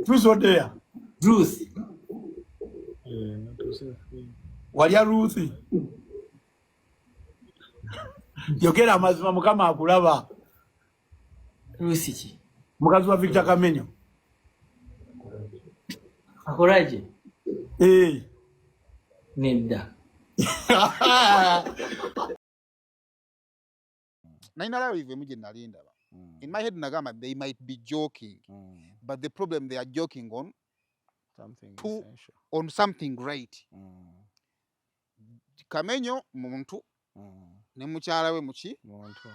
Truth or dare? Truth. Walya Ruth? Yogera amazima, Mukama akulaba. Ruth ki? Mukazi wa Victor Kamenyo. Akolaje? Eh. Nedda. Nalina live emu gye nali ndaba. In my head nagamba they might be joking, but the problem, they are joking on something essential. On something great. Kamenyo muntu ne mukyala we muki Muntu.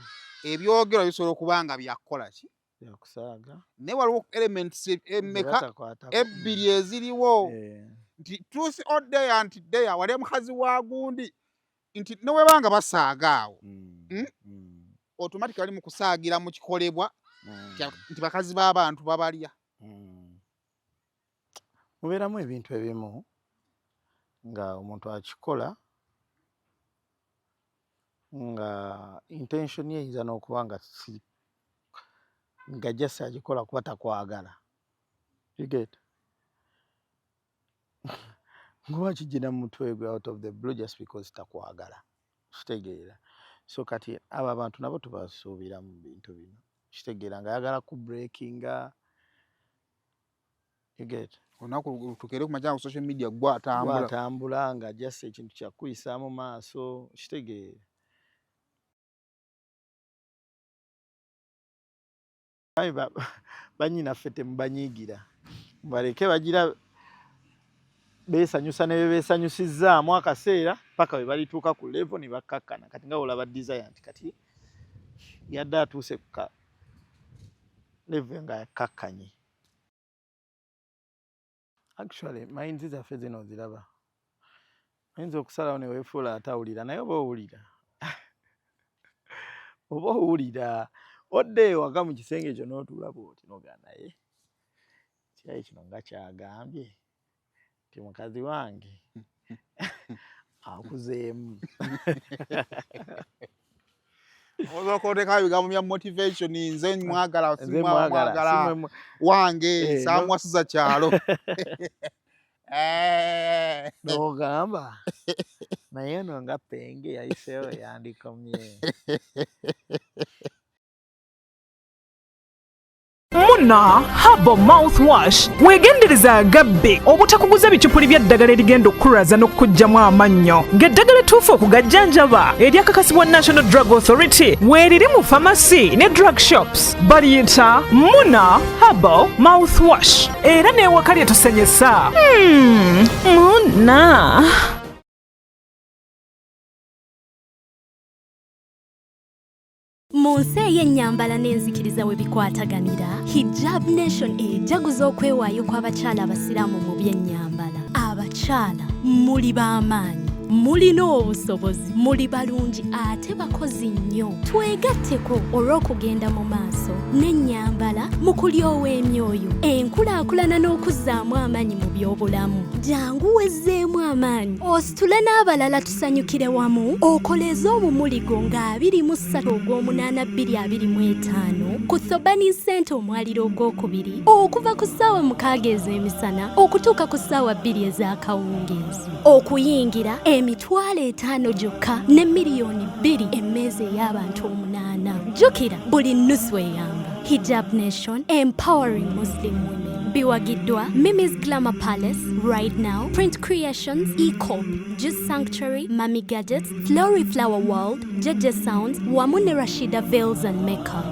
Ebyogerwa bisobola okuba nga byakukola ki? Byakusaaga. Naye waliwo elements emmeka? Batakwatako. Ebbiri eziriwo nti truth or dare, nti dare wali mukazi wa gundi, nti newebanga basaaga awo, automatic bali mu kusaagira mu kikolebwa nti bakazi b'abantu babalya. Mubeeramu ebintu ebimu nga omuntu akikola nga intention ye eyinza n'okuba nga si nga just agikola kuba takwagala. You get ngoba kijjira mu mutwe gwe out of the blue just because takwagala, kitegeera? So kati abo abantu nabo tubasuubira mu bintu bino, kitegeera, nga ayagala ku breakinga. You get? Olunaku tukere ku makya ku social media gwatambula. Gwatambula nga just ekintu kyakuyisaamu maaso, kitegeera? Bannyinaffe temubanyiigira, baleke bagira beesanyusa ne bebeesanyusizzaamu akaseera paka we balituuka ku level ne bakkakkana. Kati nga olaba Desire nti kati yadde atuuse ku ka level nga yakkakkanye. Actually minds zaffe zino ziraba, oyinza okusalawo ne weefuula atawulira, naye oba owulira, oba owulira. Odde ewaka mu kisenge kyo n'otuula bw'oti n'ogamba, naye kirayi kino nga kyagambye nti mukazi wange akuzeemu. Ozokootekawo ebigambo bya motivation, nze mwagala. Nze mwagala. Simwagala. Wange. Saamwasuza kyalo. N'ogamba naye ono nga penge yayiseewo yandikomye. Muna Herbal Mouthwash, weegendereza agabbe obutakuguza bicupuli by'eddagala erigenda okukulwaza n'okukuggyamu amannyo, ng'eddagala ettuufu okugajjanjaba eryakakasibwa National Drug Authority weeriri mu famasi ne drug shops. Baliyita Muna Herbal Mouthwash, era n'ewaka lye tusenyesa. Muna. Mu nsi ey'ennyambala n'enzikiriza we bikwataganira, Hijab Nation ejaguza okwewaayo kw'abakyala abasiraamu mu by'ennyambala. Abakyala muli b'amaanyi, mulina obusobozi, muli balungi ate bakozi nnyo. Twegatteko olw'okugenda mu maaso n'ennyambala mu kulyowa emyoyo, enkulaakulana n'okuzzaamu amaanyi mu by'obulamu. Jangu wezzeemu amaanyi, ositule n'abalala, tusanyukire wamu. Okoleeze omumuli gwo nga 23 ogw'omunaana 2025 ku Thobani Center, omwaliro ogwokubiri, okuva ku ssaawa 6 ez'emisana okutuuka ku ssaawa 2 ez'akawungeezi. Okuyingira 500,000 gyokka ne 2 miliyoni emmeeza ey'abantu 8. Jjukira, buli nnusu eyamba. Hijab Nation, empowering Muslim women. Biwagiddwa Mimi's Glamour Palace, Right Now, Print Creations, Ecop, Juice Sanctuary, Mami Gadgets, Flory Flower World, JJ Sounds wamu ne Rashida Veils and Makeup.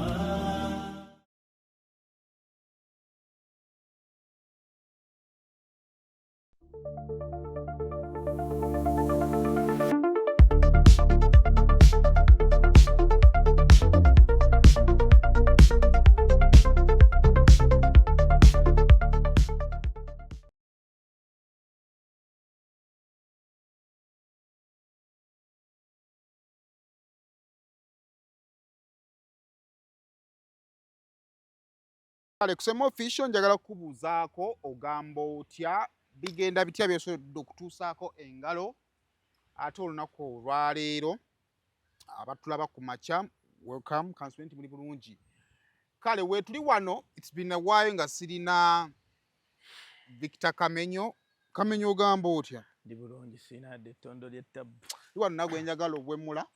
Alex Official, njagala kukubuuzaako, ogamba otya? Bigenda bitya byosobodde okutuusaako engalo? Ate olunaku olwaleero abatulaba ku makya, welcome. Kansubire nti muli bulungi. Kale weetuli wano, it's been a while nga sirina Victor Kamenyo. Kamenyo, ogamba otya? Ndi bulungi, sirina ettondo ly'ettabbu. Wano nagwe njagala obwemula.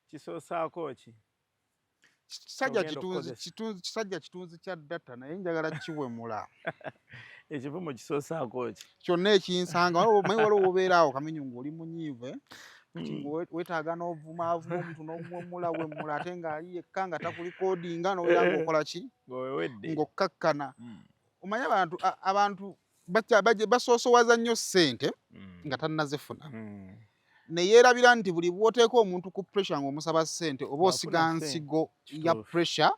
Kisoosaako ki? Kisajja Ogenda kitunzi okukozesa. kitunzi, kisajja kitunzi kya data, naye njagala kiwemula. Ekivumo kisoosaako ki? Kyonna ekinsanga. Omanyi waliwo obeera awo, Kamenyo, ng'oli munyiivu, eh? Kati weetaaga n'ovumaavuma omuntu n'omuwemula wemula, ate ng'ali yekka nga takulikodinga, n'obeera ng'okola ki? Ng'owewedde. Ng'okkakkana. Omanyi abantu abantu basoosowaza nnyo ssente nga tannazifuna, ne yeerabira nti buli bw'oteeka omuntu ku pressure ng'omusaba ssente, oba Bw'afuna osiga ssente. nsigo ya pressure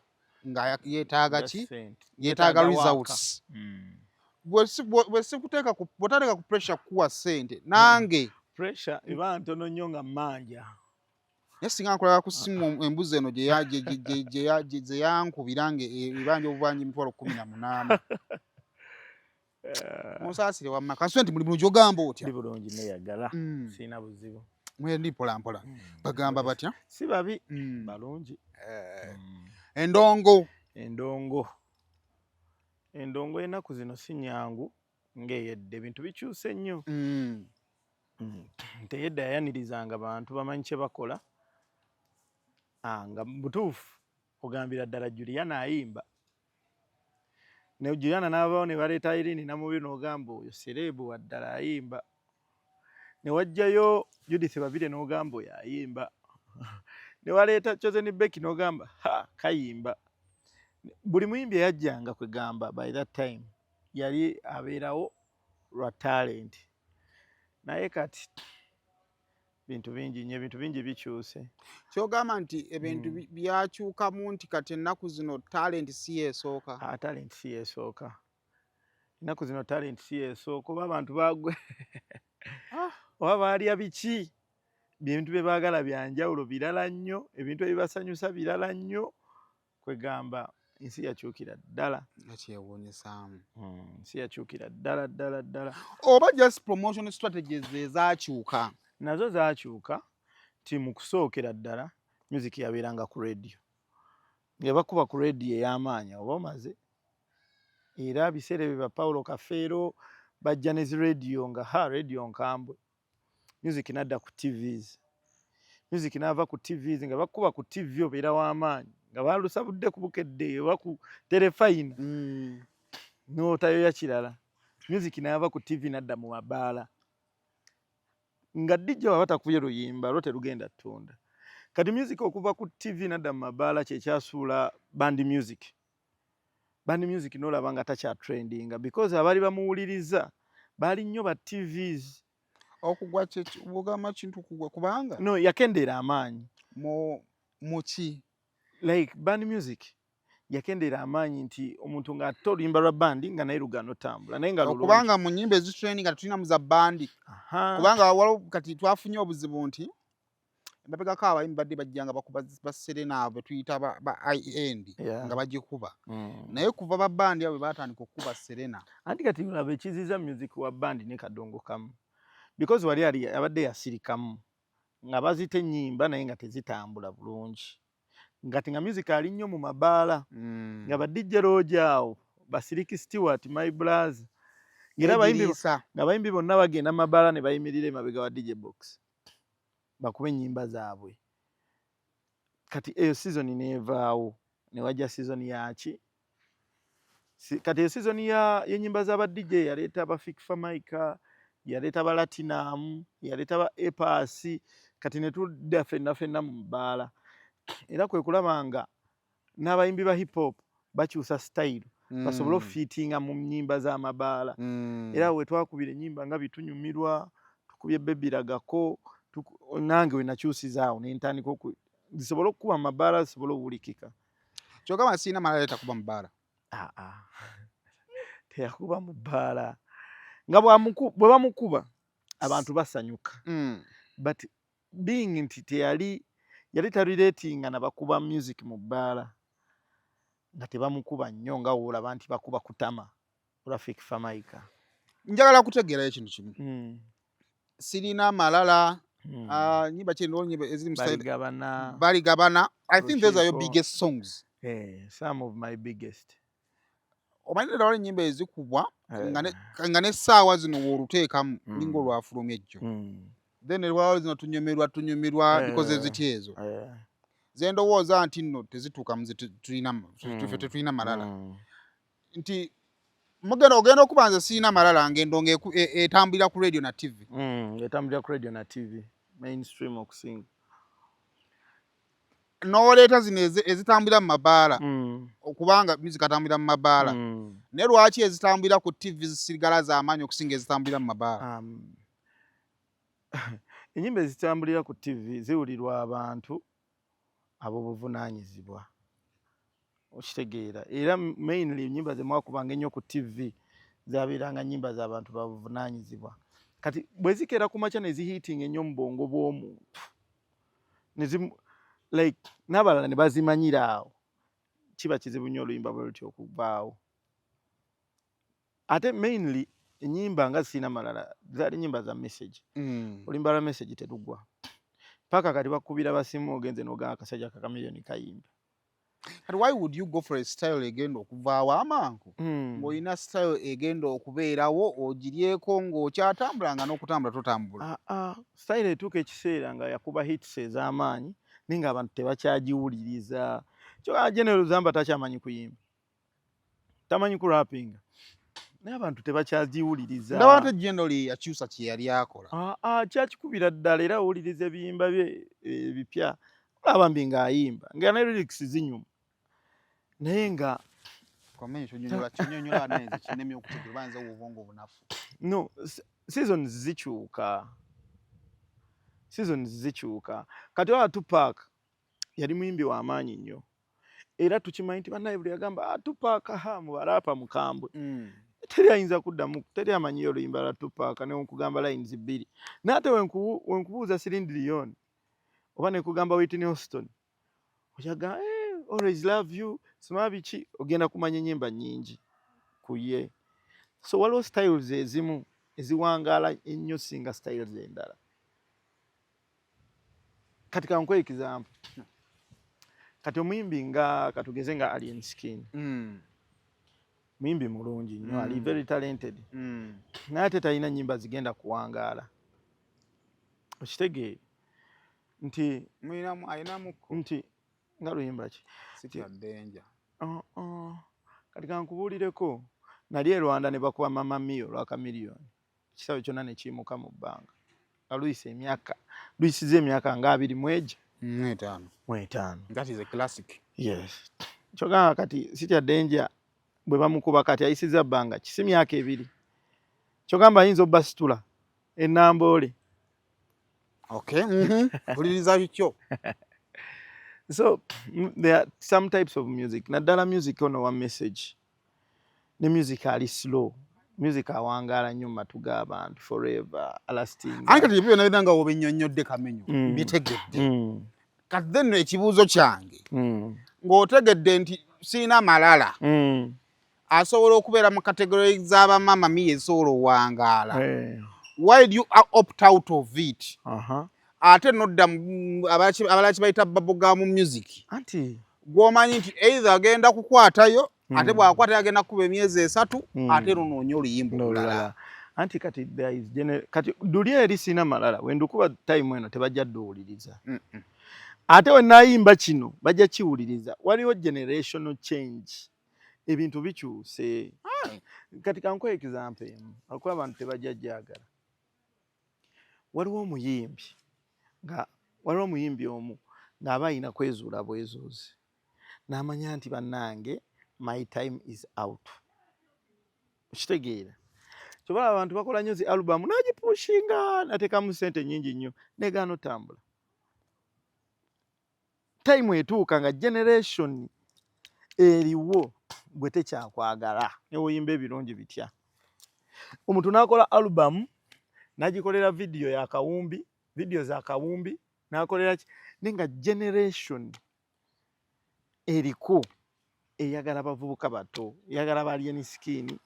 nga yeetaaga Ya ki? ssente. Yeetaaga Yeetaaga waaka. results. Bwe sikuteeka ku, bw'otateeka ku pressure kuwa ssente nange Pressure eba ntono nnyo nga mmanja. Naye singa nkolera ku ssimu, embuzi eno gye ze yankubira nga ebanja obubanja 180,000. Munsaasire wamma. Kansube nti muli bulungi, ogamba otya? Ndi bulungi, neeyagala. Sirina buzibu. Mwendi mpola mpola. Bagamba batya? Si babi. Balungi. Endongo. Endongo. Endongo ennaku zino si nnyangu ng'eyedda, ebintu bikyuse nnyo. Teyedda yayanirizanga bantu bamanyi kye bakola. Ah, nga mu butuufu ogambira ddala Juliana ayimba. Ne Juliana n'avaawo ne baleeta Irene Namubiru, n'ogamba oyo celeb wa ddala ayimba. Ne wajjayo Judith Babire n'ogamba oyo ayimba. Ne waleeta Chosen Becky n'ogamba ha, kayimba. Buli muyimbi eyajjanga, kwegamba by that time yali abeerawo lwa talent. Naye kati bintu bingi nnyo, ebintu bingi bikyuse. Kyogamba nti ebintu byakyukamu, nti kati ennaku zino talent si yeesooka? Ah, talent si yeesooka ennaku zino, talent si yeesooka. Oba abantu bagwe oba baalya biki, bintu bye baagala byanjawulo, birala nnyo, ebintu ebibasanyusa birala nnyo. Kwegamba ensi yakyukira ddala. Nga kyewuunyisaamu. Ensi yakyukira ddala ddala ddala. Oba just promotion strategies ezaakyuka? Nazo zaakyuka, nti mu kusookera ddala music yabeeranga ku radio, nga bakuba ku radio ey'amaanyi oba omaze. Era biseera ebyo ba Paulo Kafeero bajja ne zi radio, nga ha, radio nkambwe. Music nadda ku TVs, music n'ava ku TVs, nga bakuba ku TV obeera w'amaanyi, nga balusabudde ku Bukedde oba ku Terefayina, n'otayoya kirala. Music n'ava ku TV n'adda mu mabaala, nga DJ waba takubye luyimba lwo terugenda ttunda. Kati music okuva ku TV n'adda mu mabaala kyekyasuula band music. Band music n'olaba nga takya trendinga because abaali bamuwuliriza baali nnyo ba TVs. Okugwa bwogamba kintu kugwa, kubanga No, yakendeera amaanyi. Mu muki? Like band music yakendeera amaanyi, nti omuntu ng'atta oluyimba lwa bandi nga naye lugano tambula, naye nga lulungi. Okubanga mu nnyimba ezitrendinga tetulinamu za bandi. Kubanga waliwo kati twafunye obuzibu nti emabegako abayimbi badde bajja nga bakuba baserena, abo tuyita ba end nga bagikuba, naye kuva ba bandi abo bwe batandika okukuba serena. Anti kati olaba ekiziza music wa bandi ne kadongo kamu, because wali ali abadde yasirikamu nga bazita ennyimba naye nga tezitambula bulungi, ngati nga music ali nnyo mu mabaala, nga ba DJ Roja awo, Basiriki Stewart, my brother, ngera abayimbi Ediriisa. Nga abayimbi bonna bagenda mu mabaala ne bayimirira emabega wa DJ box bakube ennyimba zaabwe. Kati eyo season neevaawo, ne wajja season yaki? Kati eyo season ya y'ennyimba z'aba DJ yaleeta ba Fik Fameica, yaleeta ba Latinum, yaleeta ba A Pass. Kati ne tudda ffenna ffenna mu bbaala, era kwe kulaba nga n'abayimbi ba hip hop bakyusa style basobole okufiitinga mu nnyimba z'amabaala. Era we twakubira ennyimba nga bitunyumirwa, tukubye bebiragako, nange we nakyusizaawo ne ntandika zisobole okukuba mu mabaala, zisobole owulikika. Kyogamba sirina malala takuba mu bbaala? Ah, ah. Teyakuba mu bbaala, nga bwe bamukuba abantu basanyuka, but being nti teyali, yali tarelatinga na bakuba music mu bbaala, nga tebamukuba nnyo nga woolaba nti bakuba kutama Rafik Fameica. Njagala kutegeerayo ekintu kimu. Sirina malala, nyimba ki nyimba eziri mu style? Baligabana. Baligabana, I think those are your Lukiiko. biggest songs. Eh, some of my biggest. Omanyi ddala wali ennyimba ezikubwa Eh. nga n'essaawa zino w'oluteekamu linga olwafulumya ejjo. Then waliwo zino tunyumirwa tunyumirwa because eziti ezo ze ndowooza nti nno tezituuka mu ze tulina ffe tetulina malala. Nti mugenda ogenda okuba nze sirina malala, ngendo etambulira ku radio na TV. Etambulira ku radio na TV, mainstream okusinga. N'oleeta zino ezitambulira mu mabaala, okubanga music atambulira mu mabaala. Naye lwaki ezitambulira ku TV zisigala z'amaanyi okusinga ezitambulira mu mabaala? Ennyimba ezitambulira ku TV ziwulirwa abantu ab'obuvunaanyizibwa, okitegeera? Era mainly ennyimba ze mwakubanga ennyo ku TV zabeeranga nnyimba z'abantu babuvunaanyizibwa. Kati bwe zikeera ku makya ne zihiitinga ennyo mu bwongo bw'omuntu, like n'abalala ne bazimanyira awo, kiba kizibu nnyo oluyimba bwe lutyo okuvaawo. Ate mainly ennyimba nga Sirina Malala zaali nnyimba za message. Oluyimba lwa message terugwa paka kati bakubira basimu, ogenze n'ogamba akasajja kakamiliyoni kayimba. Kati why would you go for a style egenda okuvaawo amangu, ng'olina style egenda okubeerawo ogiryeko ng'okyatambula, nga n'okutambula totambula? Ah, ah, style etuuka ekiseera nga yakuba hits ez'amaanyi naye ng'abantu tebakyagiwuliriza. Kyokka General Zamba takyamanyi kuyimba, tamanyi kurapinga, naye abantu tebakyagiwuliriza. Ndaba ate General yakyusa kye yali akola. Ah, ah, kyakikubira ddala, era owuliriza ebiyimba bye ebipya, olaba mbi ng'ayimba nga ne lyrics zinyuma, naye nga Kamenyo kyonyonyola kinyonyola, naye nze kinemye okutegeera, oba nze obwongo obunafu. No, seasons zikyuka, seasons zikyuka. Kati owa Tupac yali muyimbi w'amaanyi nnyo, era tukimanyi nti bannaye buli agamba, "Ah, Tupac ha mubarapa mukambwe," teri ayinza kuddamu, teri amanyiyo oluyimba lwa Tupac nenkugamba lines bbiri. Naye ate wenkubuuza Celine Dion oba nekugamba Whitney Houston, oyaga, eh, "Always love you," sima biki, ogenda kumanya ennyimba nnyingi ku ye. So waliwo styles ezimu eziwangaala ennyo singa styles endala. Kati kankuwe example. Kati omuyimbi nga katugeze nga Alien Skin, muyimbi mulungi nnyo, ali very talented, naye ate talina nnyimba zigenda kuwangaala, okitegeere nti Mulinamu, ayinamuko. Nti nga luyimba ki? Sitya Danger. Oh, oh. Kati kankubuulireko, nali e Rwanda ne bakuba Mama Mia olwa Chameleone, ekisawe kyonna ne kiyimuka mu bbanga nga luyise emyaka, luyisiza emyaka nga abiri mu egyo 5. Mu etaano. That is a classic. Yes, kyogamba kati Sitya Danger bwe bamukuba kati ayisiza bbanga kisi myaka 2, kyogamba ayinza obbasitula enamboole. Okay. Mpuliriza bikyo. So there are some types of music, naddala music ono wa message ne music ali slow, music awangaala nnyo mu matu g'abantu, forever lasting. Ani kati ebyo byonna byonna nga wobinyonnyodde Kamenyo, bitegedde. Kati then ekibuuzo kyange, ng'otegedde nti Sirina Malala asobola okubeera mu category z'abamama miya ezisobola owangaala, why do you opt out of it, ate nodda abalala kibayita bubblegum music, anti gw'omanyi nti either agenda kukwatayo, ate bw'akwatayo agenda kukuba emyezi 3, ate lunoonya oluyimba olulala? N'olulala. Anti kati there is kati duli eri Sina Malala wendukuba time eno tebajja dduwuliriza, ate we naayimba kino bajja kiwuliriza. Waliwo generational change, ebintu bikyuse. Kati kankuwa example emu, akuba abantu tebajja jagala. Waliwo omuyimbi nga waliwo omuyimbi omu ng'aba alina kwezuula bwezuuzi n'amanya nti bannange, my time is out, okitegeera? Kyobalaba abantu bakola nnyo zi album n'agipushinga n'ateekamu ssente nnyingi nnyo, negaana otambula. Time etuuka nga generation eriwo bwe tekyakwagala, newoyimba ebirungi bitya. Omuntu n'akola album n'agikolera video ya kawumbi, video za kawumbi, n'akolera ki, naye nga generation eriko eyagala bavubuka bato, eyagala ba Alien Skin,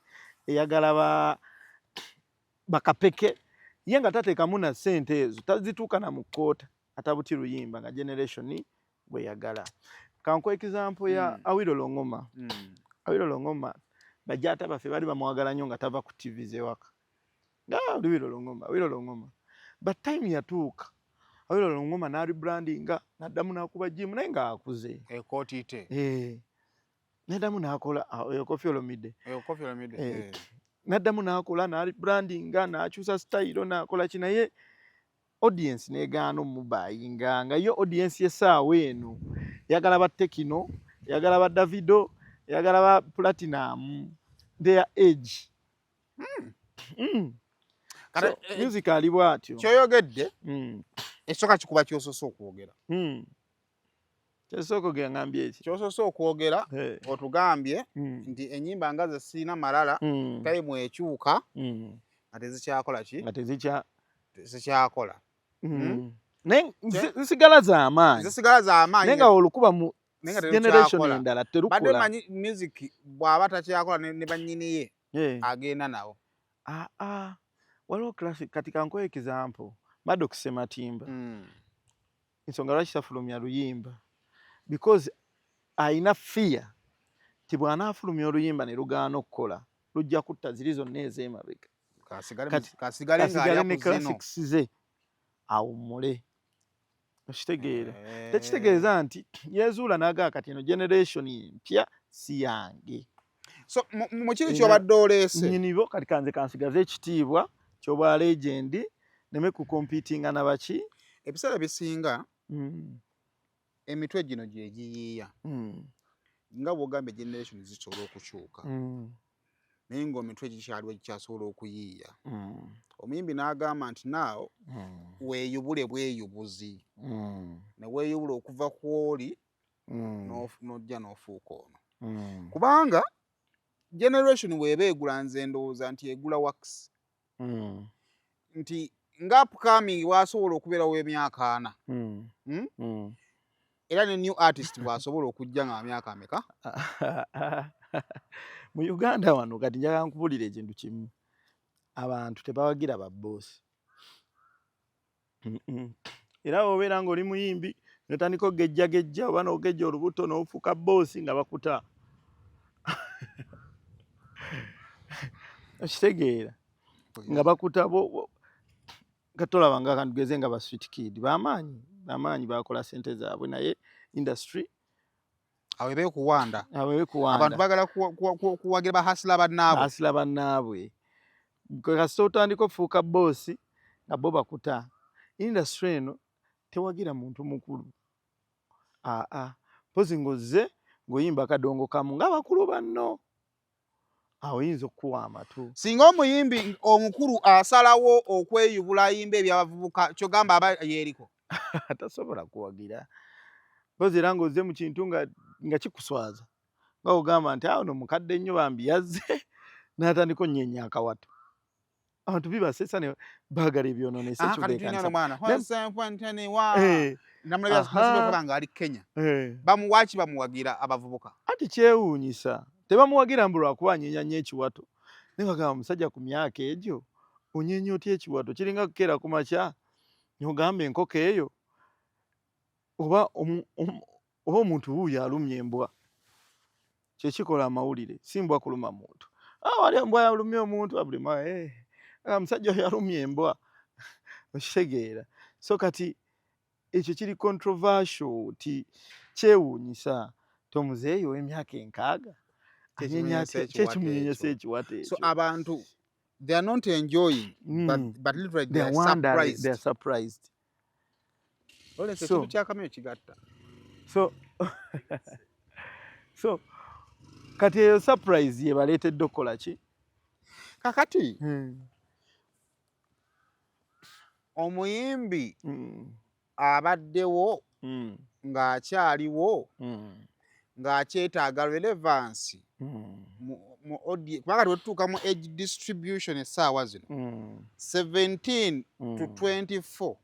eyagala ba bakapeke, ye nga tateekamu na ssente ezo, tazituuka na mu kkoota, atabuti luyimba nga generation bweyagala. Kankuwa example ya Awilo Longoma. Awilo Longoma Bajjaata baffe baali bamwagala nnyo nga tava ku TV z'ewaka, nga Awilo Longomba, Awilo Longomba. But time yatuuka, Awilo Longomba n'arebrandinga, n'addamu n'akuba gym, naye ng'akuze. Ekooti te. Eh. N'addamu n'akola, ah, oyo Koffi Olomide. Koffi Olomide. Eh. N'addamu n'akola, n'arebrandinga, n'akyusa style, n'akola ki, naye audience n'egaana omubayinga, nga yo audience y'essaawa eno eyagala ba Tekno, eyagala ba Davido, eyagala ba Platinum, their age. Kale, So, music ali bw'atyo. Kyoyogedde ekisooka kikuba kyosoose okwogera. Kyesooka ogera ngambye eki? Kyosoose okwogera, otugambye nti ennyimba nga ze Siina Malala, time ekyuka nga tezikyakola ki? Nga tezikya Tezikyakola. Naye zisigala z'amaanyi. Zisigala z'amaanyi. Naye nga olukuba mu Naye nga generation terukyakola. endala Badde terukola. manyi music bw'aba takyakola ne bannyini ye agenda nabo. Ah, ah. Waliwo classic, kati kankuwe example. Maddox Sematimba. Ensonga lwaki tafulumya luyimba, because ayina fear ti bw'anaafulumya oluyimba ne lugaana okukola, lujja kutta ziri zonna ez'emabega. Kasigale Kati kasigale kasigale ng'alya ne ku zino. classics ze awummule. Okitegeera? Tekitegeeza nti yeezuula n'agaa kati eno generation empya si yange. So mu kiri Era ky'obadde oleese. Nnyinibo kati kanze kansigaze ekitiibwa ky'obwa legend, neme kukompitinga na baki. Ebiseera ebisinga emitwe gino gye giyiiya. Nga bw'ogambye generation zisobola okukyuka. Naye ng'emitwe gikyaliwo gikyasobola okuyiiya. Omuyimbi n'agamba nti naawo weeyubule bweyubuzi. Ne weeyubula okuva ku oli n'ojja n'ofuuka ono. Kubanga generation bw'eba egula, nze ndowooza nti egula wax. Nti nga upcoming bw'asobola okubeerawo emyaka 40. Era ne new artist bw'asobola okujja nga myaka ameka? Mu Uganda wano kati njagala nkubulira ekintu kimu. Abantu tebawagira ba boss. Era bw'obeera ng'oli muyimbi n'otandika ogejjagejja oba n'ogejja olubuto n'ofuuka boss, nga bakuta. Okitegeera? Nga bakuta bo nga tolaba nga kantugeze nga ba Sweet Kid bamaanyi, bamaanyi, bakola ssente zaabwe, naye industry Awo eba ekuwanda. Awo eba ekuwanda. Abantu baagala kuwagira ba hustler bannaabwe. Hustler bannaabwe. Gwe kasita otandika ofuuka boss nga bo bakuta. Industry eno tewagira muntu mukulu. Aa, mpozi ng'ozze ng'oyimba kadongo kamu ng'abakulu banno, awo oyinza okukuwa amatu. Singa omuyimbi omukulu asalawo okweyubula ayimba ebyabavubuka, kyogamba aba yeeriko? Tasobola kuwagira. Mpozi era ng'ozze mu kintu nga kikuswaza, nga ogamba nti awo no mukadde nnyo bambi yazze n'atandika onnyenya akawato. Abantu bibasesa ne baagala ebyonoonese. Ah, kati tulina ono mwana namulabye nga ali Kenya. Bamuwaki bamuwagira abavubuka? Ati kyewuunyisa, tebamuwagira mbu lwakuba anyenya nnyo ekiwato, naye bagamba omusajja ku myaka egyo onyenya otya ekiwato? Kiringa kukeera ku makya n'ogamba enkoko eyo oba omuntu wuuyo alumya embwa, kyekikola amawulire, si mbwa kuluma muntu. Ah, wali embwa yalumya omuntu, buli omusajja oyo yalumya embwa. Okitegeera? So kati ekyo kiri controversial, ti kyewuunyisa ti omuzeeyi ow'emyaka 60 kyekimunyenyesa ekiwato So ekyo. Abantu they are not enjoying, but literally they They are are wondering, surprised. They are surprised. Lawrence, So ekintu kya Kameo kigatta. So kati eyo surprise ye baleetedde okukola ki? Kakati omuyimbi abaddewo ng'akyaliwo ng'akyetaaga relevance mu audience, kubanga tewetutuuka mu age distribution essaawa zino, 17 to 24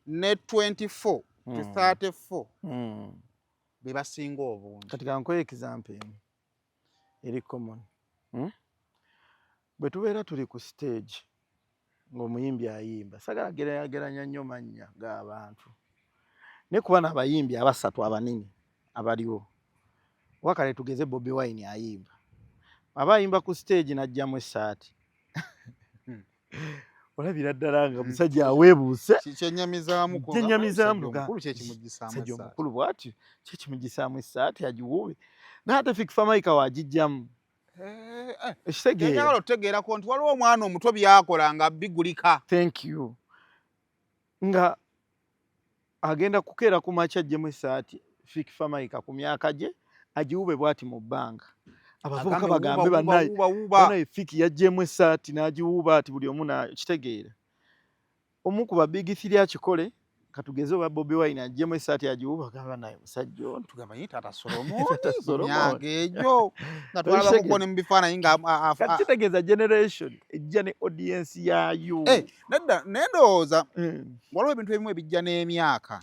ne 24 to 34 be basinga obungi. Kati kankuwe example emu eri common. Bwe tubeera tuli ku stage ng'omuyimbi ayimba, sagala geraageranya nnyo mannya g'abantu, naye kuba n'abayimbi abasatu abanene abaliwo, wakale tugeze Bobi Wine ayimba. Aba ayimba ku stage n'aggyamu essaati. Olabira ddala nga musajja aweebuuse. Kyenyamizaamu. Kyenyamizaamu. Omukulu kyekimugisaamu. Musajja omukulu bw'atyo kyekimugisaamu essaati agiwuube. Naye ate Fik Fameica waagijjamu. Ekitegeera. Njagala otutegeerako nti waliwo omwana omuto by'akola nga bigulika. Thank you. Nga agenda kukeera ku makya aggyemu essaati Fik Fameica ku myaka gye agiwube bw'ati mu bbanga. Abavubuka bagambe bannaye bannaye Fik yaggyemu essaati n'agiwuuba ati buli omu nakitegeera. Omu ku ba Big Three akikole katugeze oba Bobi Wine aggyemu essaati agiwuuba agamba naye musajja ono. Tugamba ye Taata Solomon ku myaka egyo nga twalabako ne mu bifaananyi nga kati kitegeeza generation ejja ne audience yaayo. Nedda naye ndowooza waliwo ebintu ebimu ebijja n'emyaka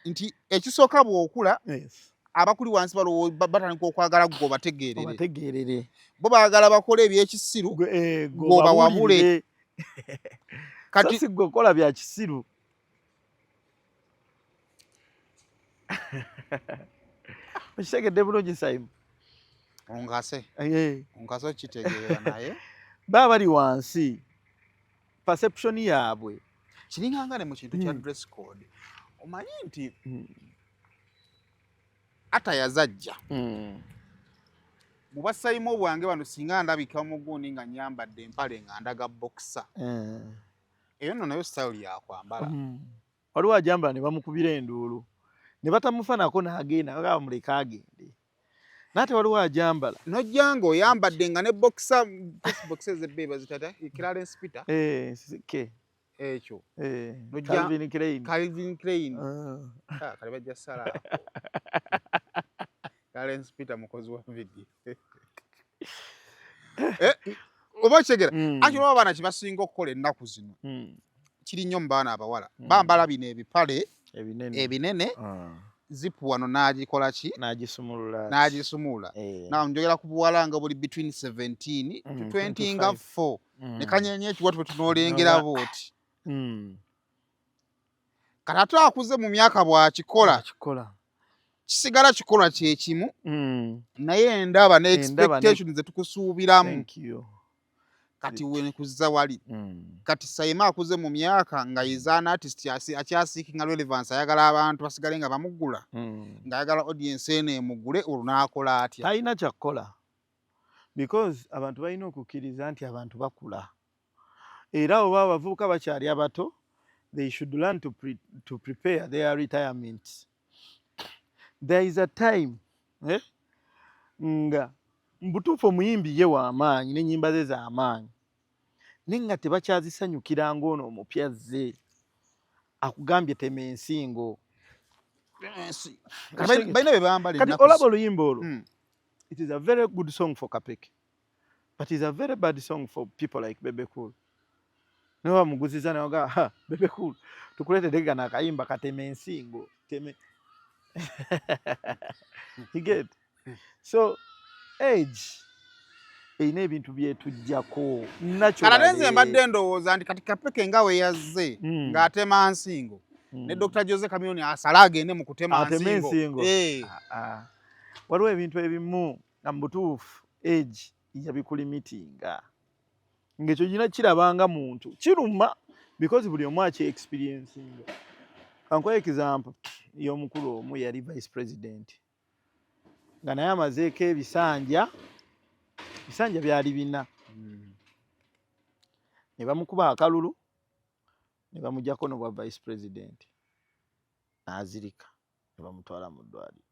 nti ekisooka bw'okula abakuli wansi batandika okwagala gwe obategeerere. Obategeerere. Bo baagala bakole ebyekisiru gwe obawabule. Kati si gwe okola bya kisiru. Okitegedde bulungi Saimu? Onkase. Onkase okitegeera naye. Baba bali wansi. Perception yaabwe. Kiringanga ne mu kintu kya dress code. Omanyi nti ata yazajja. Mu basayimu bwange bano singa ndabika mugundi nga nyambadde empale nga ndaga boxer. Eyo nno nayo style ya kwambala. Waliwo ajambala ne bamukubira enduulu. Ne batamufanako n'agenda, bagamba muleke agende. N'ate waliwo ajambala. N'ojja ng'oyambadde nga ne boxer, boxer ez'ebbeeyi bazitata, Clarence Peter. K. Ekyo. Calvin Klein. Calvin Klein. Kale bajja ssala ako. Clarence Peter mukozi wa video. Oba okitegera? Anti olaba abaana kye basinga okukola ennaku zino. Kiri nnyo mu baana abawala. Bambala bino ebipale ebinene. Zipu wano n'agikola ki? N'agisumulula. N'agisumulula. Now njogera ku buwala nga buli between 17 to 20 nga 4. Ne kanyeenya ekiwato bwe tunoolengera bw'oti. Kati ate akuze mu myaka bw'akikola. Kisigala kikolwa kye kimu. Naye endaba ne expectations ze tukusuubiramu. Kati we nkuzza wali. Kati Saima akuze mu myaka nga is an artist akyasiikinga relevance, ayagala abantu basigale nga bamugula. Ng'ayagala audience eno emugule olwo n'akola atya? Talina kyakukola. Because abantu balina okukkiriza nti abantu bakula. Era oba abavubuka bakyali abato, they should learn to prepare their retirement. There is a time nga mbutuufu omuyimbi ye w'amaanyi n'ennyimba ze z'amaanyi, naye nga tebakyazisanyukira ng'ono omupya azze akugambye tema ensingo. Balina bye bambala. Kati olaba oluyimba olwo, it is a very good song for Kapeke, but it's a very bad song for people like Bebe Cool. Naye bamuguziza naye ha Bebe Cool tukuleetedde gano akayimba katema ensingo teme. You get? So age erina ebintu byetujjako. Kale nze mbadde ndowooza nti kati Kapeke nga we yazze ng'atema nsingo ne Dr. Jose Chameleone asale agende mu kutema nsingo. Waliwo ebintu ebimu nga mu butuufu age yabikulimitinga. Ng'ekyo gina kirabanga muntu kiruma because buli omu akye experiencinga. Kankuwe example y'omukulu omu yali vice president nga naye amazeeko ebisanja, ebisanja byali bina. Ne bamukuba akalulu ne bamuggyako n'obwa vice president n'azirika ne bamutwala mu ddwaliro.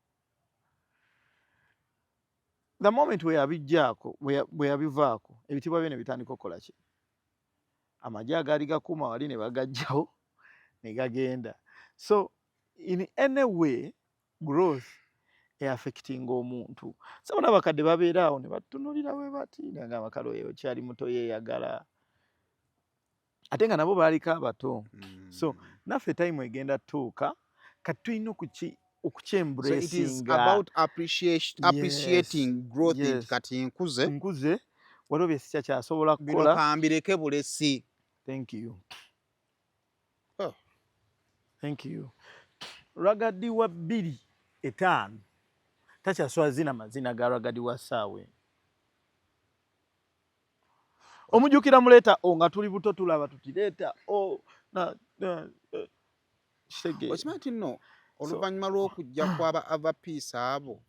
The moment we yabiggyako, bwe yabivaako, ebitiibwa bye ne bitandika okukola ki? Amagye agaali gakuuma wali ne bagaggyawo ne gagenda. So in any way growth eaffectinga omuntu. So bona abakadde babeera awo ne batunuulira bwe bati nga kale oyo okyali muto yeeyagala. Ate nga nabo baaliko abato. So naffe time egenda ttuuka kati tulina okukyembracinga. About appreciating growth. Kati nkuze. Nkuze waliwo bye sikyakyasobola kukola. Bino kambireke bulesi. Thank you. Oh. Thank you. Ragga Dee wa 2005 takyasobola zina mazina ga Ragga Dee wa ssaawa eno. Omujjukira muleeta o nga tuli buto tulaba tuti leeta o na, na, eh, kitegeera. Okimanyi nti nno oluvannyuma lw'okujja kwaba Ava Peace abo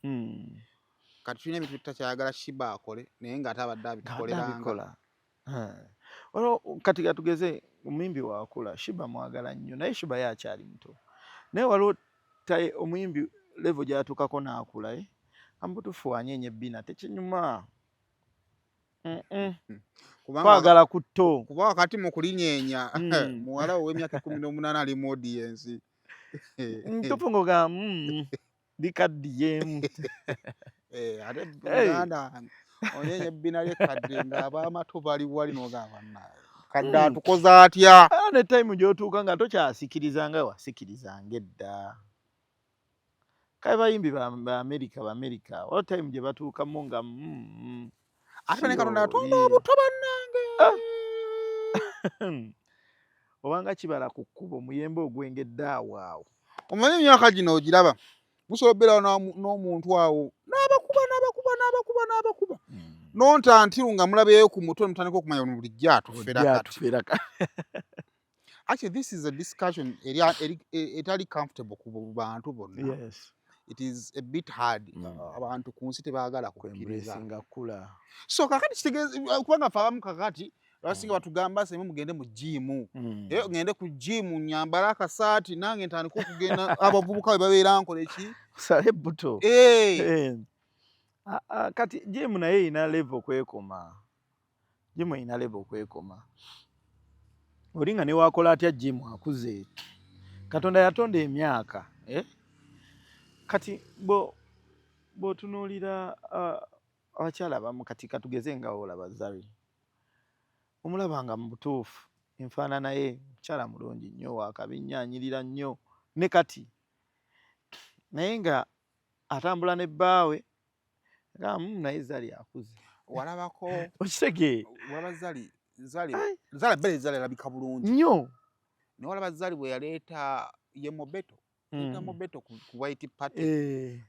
kati tulina ebintu tutakyayagala Sheebah akole naye ng'ate abadde abitukoleranga. Abikola. Olwo kati katugeze omuyimbi wakula, Sheebah mwagala nnyo naye Sheebah ye akyali muto, naye waliwo omuyimbi level gy'atuukako n'akula, eh? Amubutuufu wanyeenya ebbina tekinyuma. Kwagala kutto kuba wakati mu kulinyeenya muwala ow'emyaka 18 ali mu audience. Ntuufu ng'ogamba likaddiyemu. Eh, ate muganda onyeenya ebbina ly'ekkadde ng'abaamato bali wali n'ogamba naye kadde atukoze atya? Ah, ne time gy'otuuka nga tokyasikiriza nga wasikirizanga edda. Kale bayimbi ba America, ba America waliwo time gye batuukamu nga Ate ne Katonda yatonda obuto bannange. Ah. Obanga kibala ku kkubo omuyembe ogwengedde awo awo. Omanyi emyaka gino ogiraba musobola obeerawo n'omuntu awo n'abakuba n'abakuba n'abakuba n'abakuba nonta ntiru nga mulabeyo ku mutwe mutandika okumanya ono bulijjo atufera kati. Actually this is a discussion etali comfortable ku bantu bonna. It is a bit hard. Abantu ku nsi tebaagala kukkiriza. So kakati kitegeeza kubanga ffe abamu kakati abasinga batugamba seme mugende mu gym. Era ngende ku gym nyambale akasaati nange ntandike okugenda abavubuka bwe babeera nkole ki? Osale ebbuto. Kati gym naye erina level kwekoma. Gym erina level kwekoma. Oli nga ne wakola atya gym akuze. Katonda yatonda emyaka. Eh? Kati bw'otunuulira abakyala abamu kati katugeze nga olaba Zari. Omulaba nga mu butuufu enfaanana ye mukyala mulungi nnyo wakabi nnyo anyirira nnyo ne kati. Naye nga atambula ne bbaawe naye Zari akuze. Walabako okitegeera. Walaba Zari, Zari, Zari abeere Zari alabika bulungi. Nnyo. Naye walaba Zari bwe yaleeta ye Mobeto. Yaleeta Mobeto ku White Party.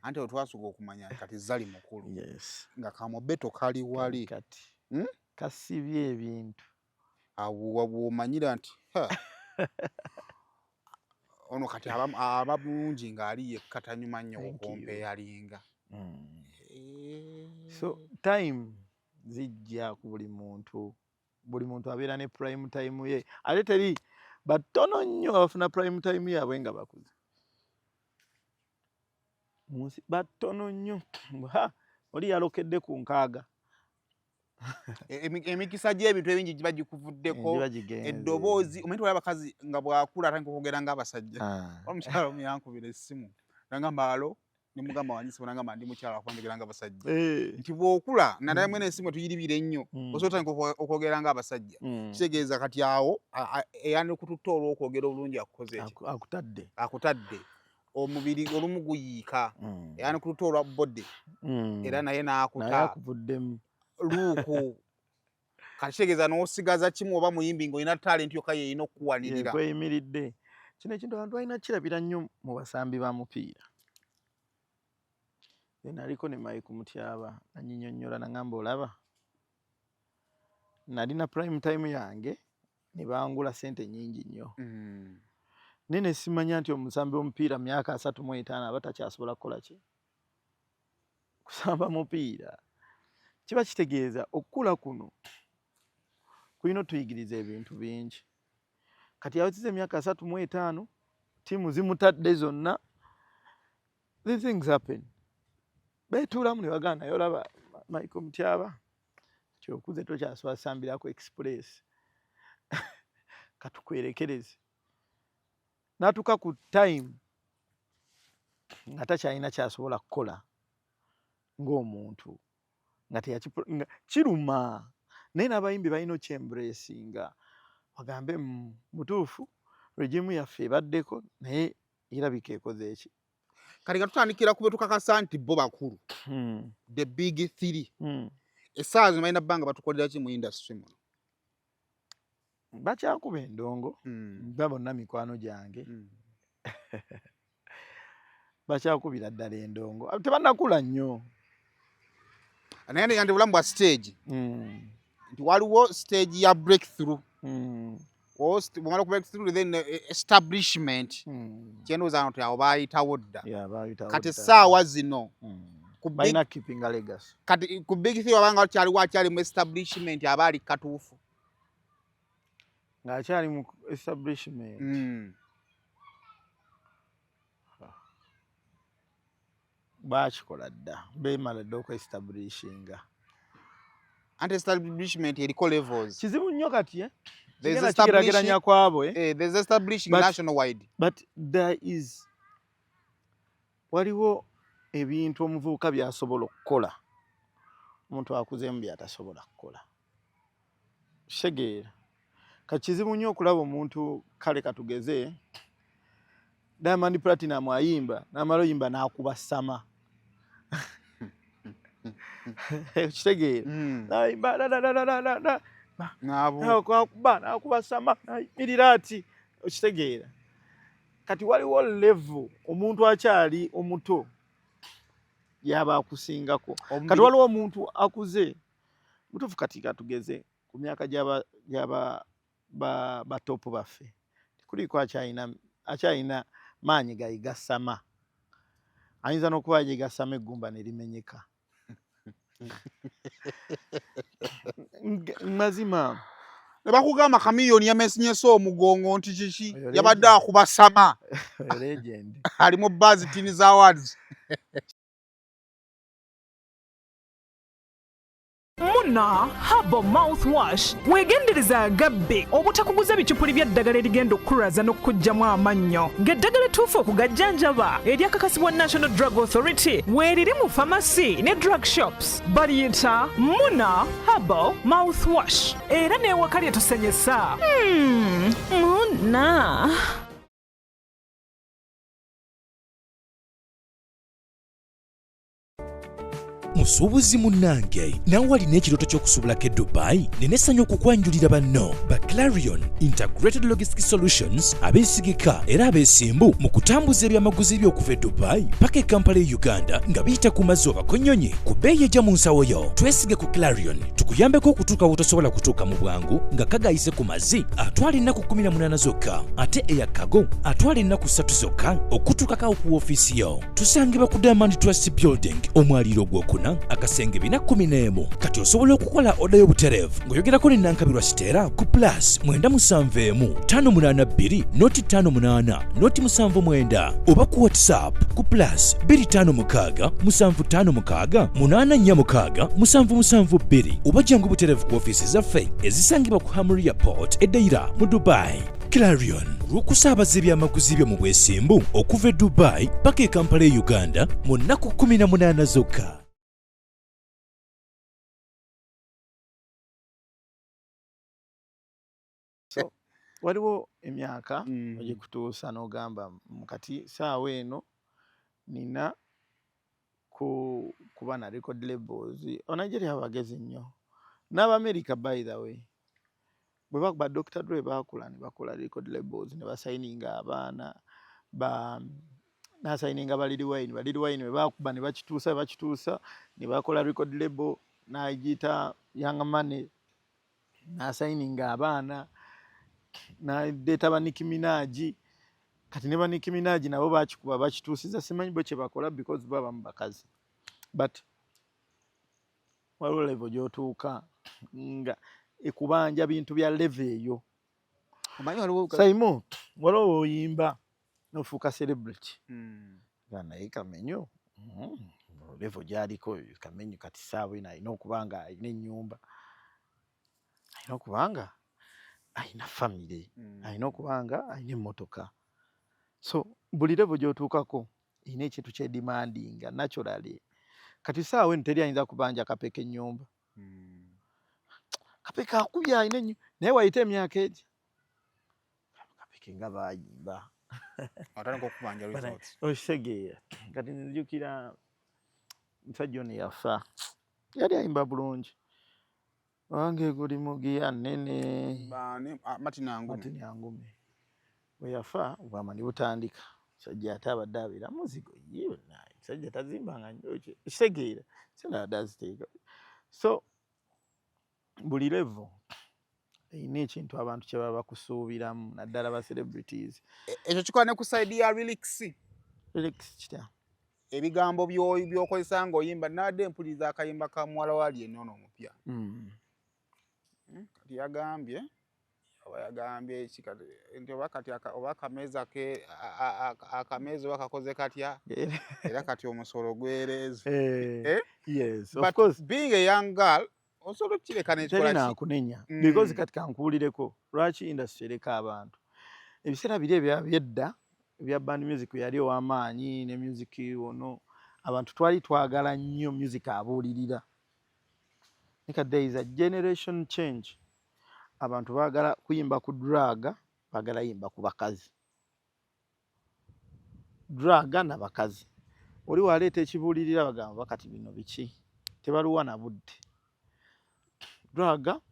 Anti olwo twasooka okumanya kati Zari mukulu. Nga ka Mobeto kali wali. Kati. Kasibye ebintu. Awo w'omanyira nti ono kati aba bulungi ng'ali yekka tanyuma nnyo okompeyalinga. So time zijja ku buli muntu. Buli muntu abeera ne prime time ye. Ate teri batono nnyo abafuna prime time yaabwe nga bakuze. Mu nsi batono nnyo. Oli yalokedde ku 60. Emikisa gy'ebintu ebingi giba gikuvuddeko, eddoboozi omanyi tewali abakazi nga bw'akula atandika okwogera ng'abasajja. Omukyala omu yankubira essimu n'angamba alo ne mugamba wangi n'angamba ndi mukyala kuba njogera ng'abasajja. Nti bw'okula naddala mwene essimu tuyiribira ennyo osobola otandika okwogera ng'abasajja. Kitegeeza kati awo eyandikututte olw'okwogera obulungi akukoze ki? Akutadde. Akutadde. Omubiri olumu guyiika. Eyandikututte olwa body era naye n'akuta. Naye akuvuddemu. Luuku. Kati kitegeeza n'osigaza kimu oba muyimbi ng'olina talent yokka y'erina okukuwanirira. Kweyimiridde. Kino ekintu abantu balina kirabira nnyo mu basambi ba mupiira. Naliko ne Mike Mutyaba anyinyonnyola n'angamba olaba nalina prime time yange ne bangula ssente nnyingi nnyo. Naye ne simanya nti omusambi w'omupiira mu myaka 35 aba takyasobola kukola ki? Kusamba mupiira. Kiba kitegeeza okukula kuno kulina otuyigiriza ebintu bingi. Kati awezezza emyaka 35 ttiimu zimutadde zonna. These things happen. Beetuulamu ne bagamba naye olaba Michael Mutyaba kyokuze tokyasobola kusambirako Express katukwerekereze. N'atuuka ku time nga takyalina ky'asobola kukola ng'omuntu nga nga kiruma naye n'abayimbi balina okyembracinga bagambe mutuufu regime yaffe ebaddeko naye erabika ekoze eki. Kati nga tutandikira ku betukakasa nti bo bakulu. The big three. Essaawa zino balina bbanga batukolera ki mu industry muno? Bakyakuba endongo ba bonna mikwano gyange. Bakyakubira ddala endongo. Tebannakula nnyo. Naye ndi bulamu bwa stage. Nti waliwo stage ya breakthrough. Bwomala ku breakthrough, then establishment. Kyendowooza nti awo baayitawo dda. Yeah, baayitawo Kati dda. essaawa zino ku big, Balina keeping a legacy. Kati ku big three, wabanga kyaliwo akyali mu establishment aba ali katuufu? Ng'akyali mu establishment? Baakikola dda, beemala dda okuestablishinga. Anti establishment eriko levels. Kizibu nnyo kati, eh? There's Kigenda kigeraageranya kwabwe. There's establishing nationwide. But there is, waliwo ebintu omuvubuka by'asobola okukola, omuntu akuzeemu by'atasobola kukola. Kitegeera, kati kizibu nnyo okulaba omuntu, kale katugeze Diamond Platinum ayimba, n'amala oyimba n'akuba sama, kitegeera? N'ayimba la, la, la, la, la, la, la, nakuba nakuba sama, nayimirira ati, okitegeera? Kati waliwo level omuntu akyali omuto yaba akusingako. Kati waliwo omuntu akuze mutuufu. Kati katugeze ku myaka gyaba gyaba ba batopu baffe, tikuliiko akyalina maanyi gayiga sama, ayinza n'okuba yagiga sama eggumba ne limenyeka. Mazima. Ne bakugamba Chameleone yamesenyese omugongo nti kiki? Oyo Yabadde legend. akuba sama. Oyo legend. Ali mu Buzz Teens Awards. Muna Herbal Mouthwash. Weegendereza agabbe obutakuguza bicupuli by'eddagala erigenda okukulaza n'okukuggyamu amannyo, ng'eddagala ettuufu okugajjanjaba eryakakasibwa National Drug Authority weeriri mu famasi ne drug shops. Baliyita Muna Herbal Mouthwash, era n'ewaka lye tusenyesa. Muna. Musuubuzi munnange, naawe alina ekirooto ky'okusuubulako e Dubai, nina essanyu okukwanjulira banno ba Clarion Integrated Logistic Solutions, abeesigika era abeesimbu mu kutambuza ebyamaguzi by'okuva e Dubai paka e Kampala e Uganda nga biyita ku mazzi oba ku nnyonyi ku bbeeyi ejja mu nsawo yo. Twesige ku Clarion tukuyambeko okutuuka w'otosobola kutuuka mu bwangu, nga kagayise ku mazzi atwala ennaku 18 zokka, ate eya cargo atwala ennaku 3 zokka okutuukako ku woofiisi yo. Tusangibwa ku Diamond Trust Building, omwaliiro ogwokuna, akasenge 411. Kati osobola okukola oda y'obutereevu ng'oyogerako ne Nankabirwa Siteera ku +971 582 058 079, oba ku WhatsApp ku +256 756 846 772, oba jangu butereevu ku ofiisi zaffe ezisangibwa ku Hamriya Port e Deira mu Dubai. Clarion, olw'okusaabaza ebyamaguzi byo mu bwesimbu okuva e Dubai paka e Kampala e Uganda mu nnaku 18 zokka. So waliwo emyaka ogikutuusa n'ogamba, kati saawa eno nina kuba na record labels." Onigeria bagezi nnyo n'Abamerika, by the way, bwe bakuba Dr Dre, baakula ne bakola record labels ne basayininga abaana ba nasayininga ba Lil Wayne. Ba Lil Wayne bwe bakuba ne bakituusa, bwe bakituusa ne bakola record label n'agiyita Young Money, n'asayininga abaana, n'aleeta ba Nicki Minaj. Kati ne ba Nicki Minaj nabo bakikuba bakituusiza. Simanyi bo kye bakola because baba mu bakazi, but waliwo level gy'otuuka nga ekubanja bintu bya level eyo. Omanyi waliwo Saimu, waliwo oyimba n'ofuuka celebrity. Nga naye Kamenyo, level gy'aliko Kamenyo kati saawa eno alina okuba nga alina ennyumba, alina okuba nga alina famire, alina okuba nga alina emmotoka. So buli level gy'otuukako erina ekintu kyedemandinga naturally. Kati saawa eno teri ayinza kubanja Kapeka ennyumba. Kapeka akubye, alina ennyo, naye wayite emyaka egi, Kapeke nga baayimba Atandika okubanja results. Okitegeera? Kati nzijukira musajja ono yafa, yali ayimba bulungi, wange guli mugiya nnene. Baani? Ah, Martin Angume. Martin Angume bwe yafa, obwama ne butandika, musajja ate abadde abeera muzigo ye naye musajja tazimbanga nnyo, ekitegeera sente abadde aziteeka. So Buli level erina ekintu abantu kye baba bakusuubiramu, naddala ba celebrities. Ekyo kikola ne ku side ya lyrics. Lyrics kitya? Ebigambo by'okozesa ng'oyimba. Nabadde mpuliriza akayimba ka muwala wali enono omupya. Kati yagambye oba yagambye ki kati nti oba kati oba akameeza ke akameeza oba kakoze katya, era kati omusolo gwereeze. Eh, Eh? Yes, of But course. being a young girl, osobola okukireka nekikola Teri ki? naakunenya because kati kankuwulireko lwaki industry ereka abantu. Ebiseera biri ebya byedda ebya band music yali ow'amaanyi ne music ono, abantu twali twagala nnyo music abuulirira. Nika there is a generation change. Abantu baagala kuyimba ku drug, baagala yimba ku bakazi, drug na bakazi. Oli waleeta ekibuulirira bagamba kati bino biki, tebaluwa na budde. Drug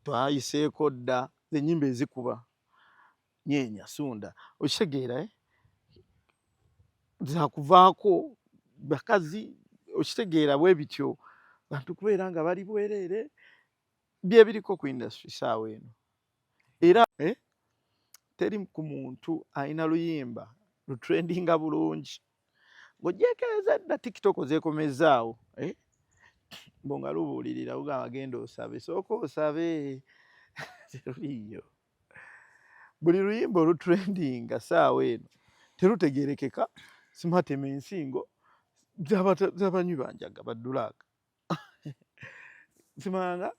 twayiseeko dda, ennyimba ezikuba nyeenya sunda, okitegeera, eh? Zakuvaako bakazi, okitegeera. Bwe bityo bantu kubeera nga bali bwereere byebiriko ku industry saawa eno. Era eh? Teri ku muntu alina luyimba lutrendinga bulungi ng'ogyekeeza dda TikTok zeekomezaawo, eh? Mbo nga lubuulirira lugamba genda osabe, sooka osabe, teruliiyo. Buli luyimba olutrendinga saawa eno terutegerekeka, simatema ensingo z'abanywi banjaga baddulaaka, simanga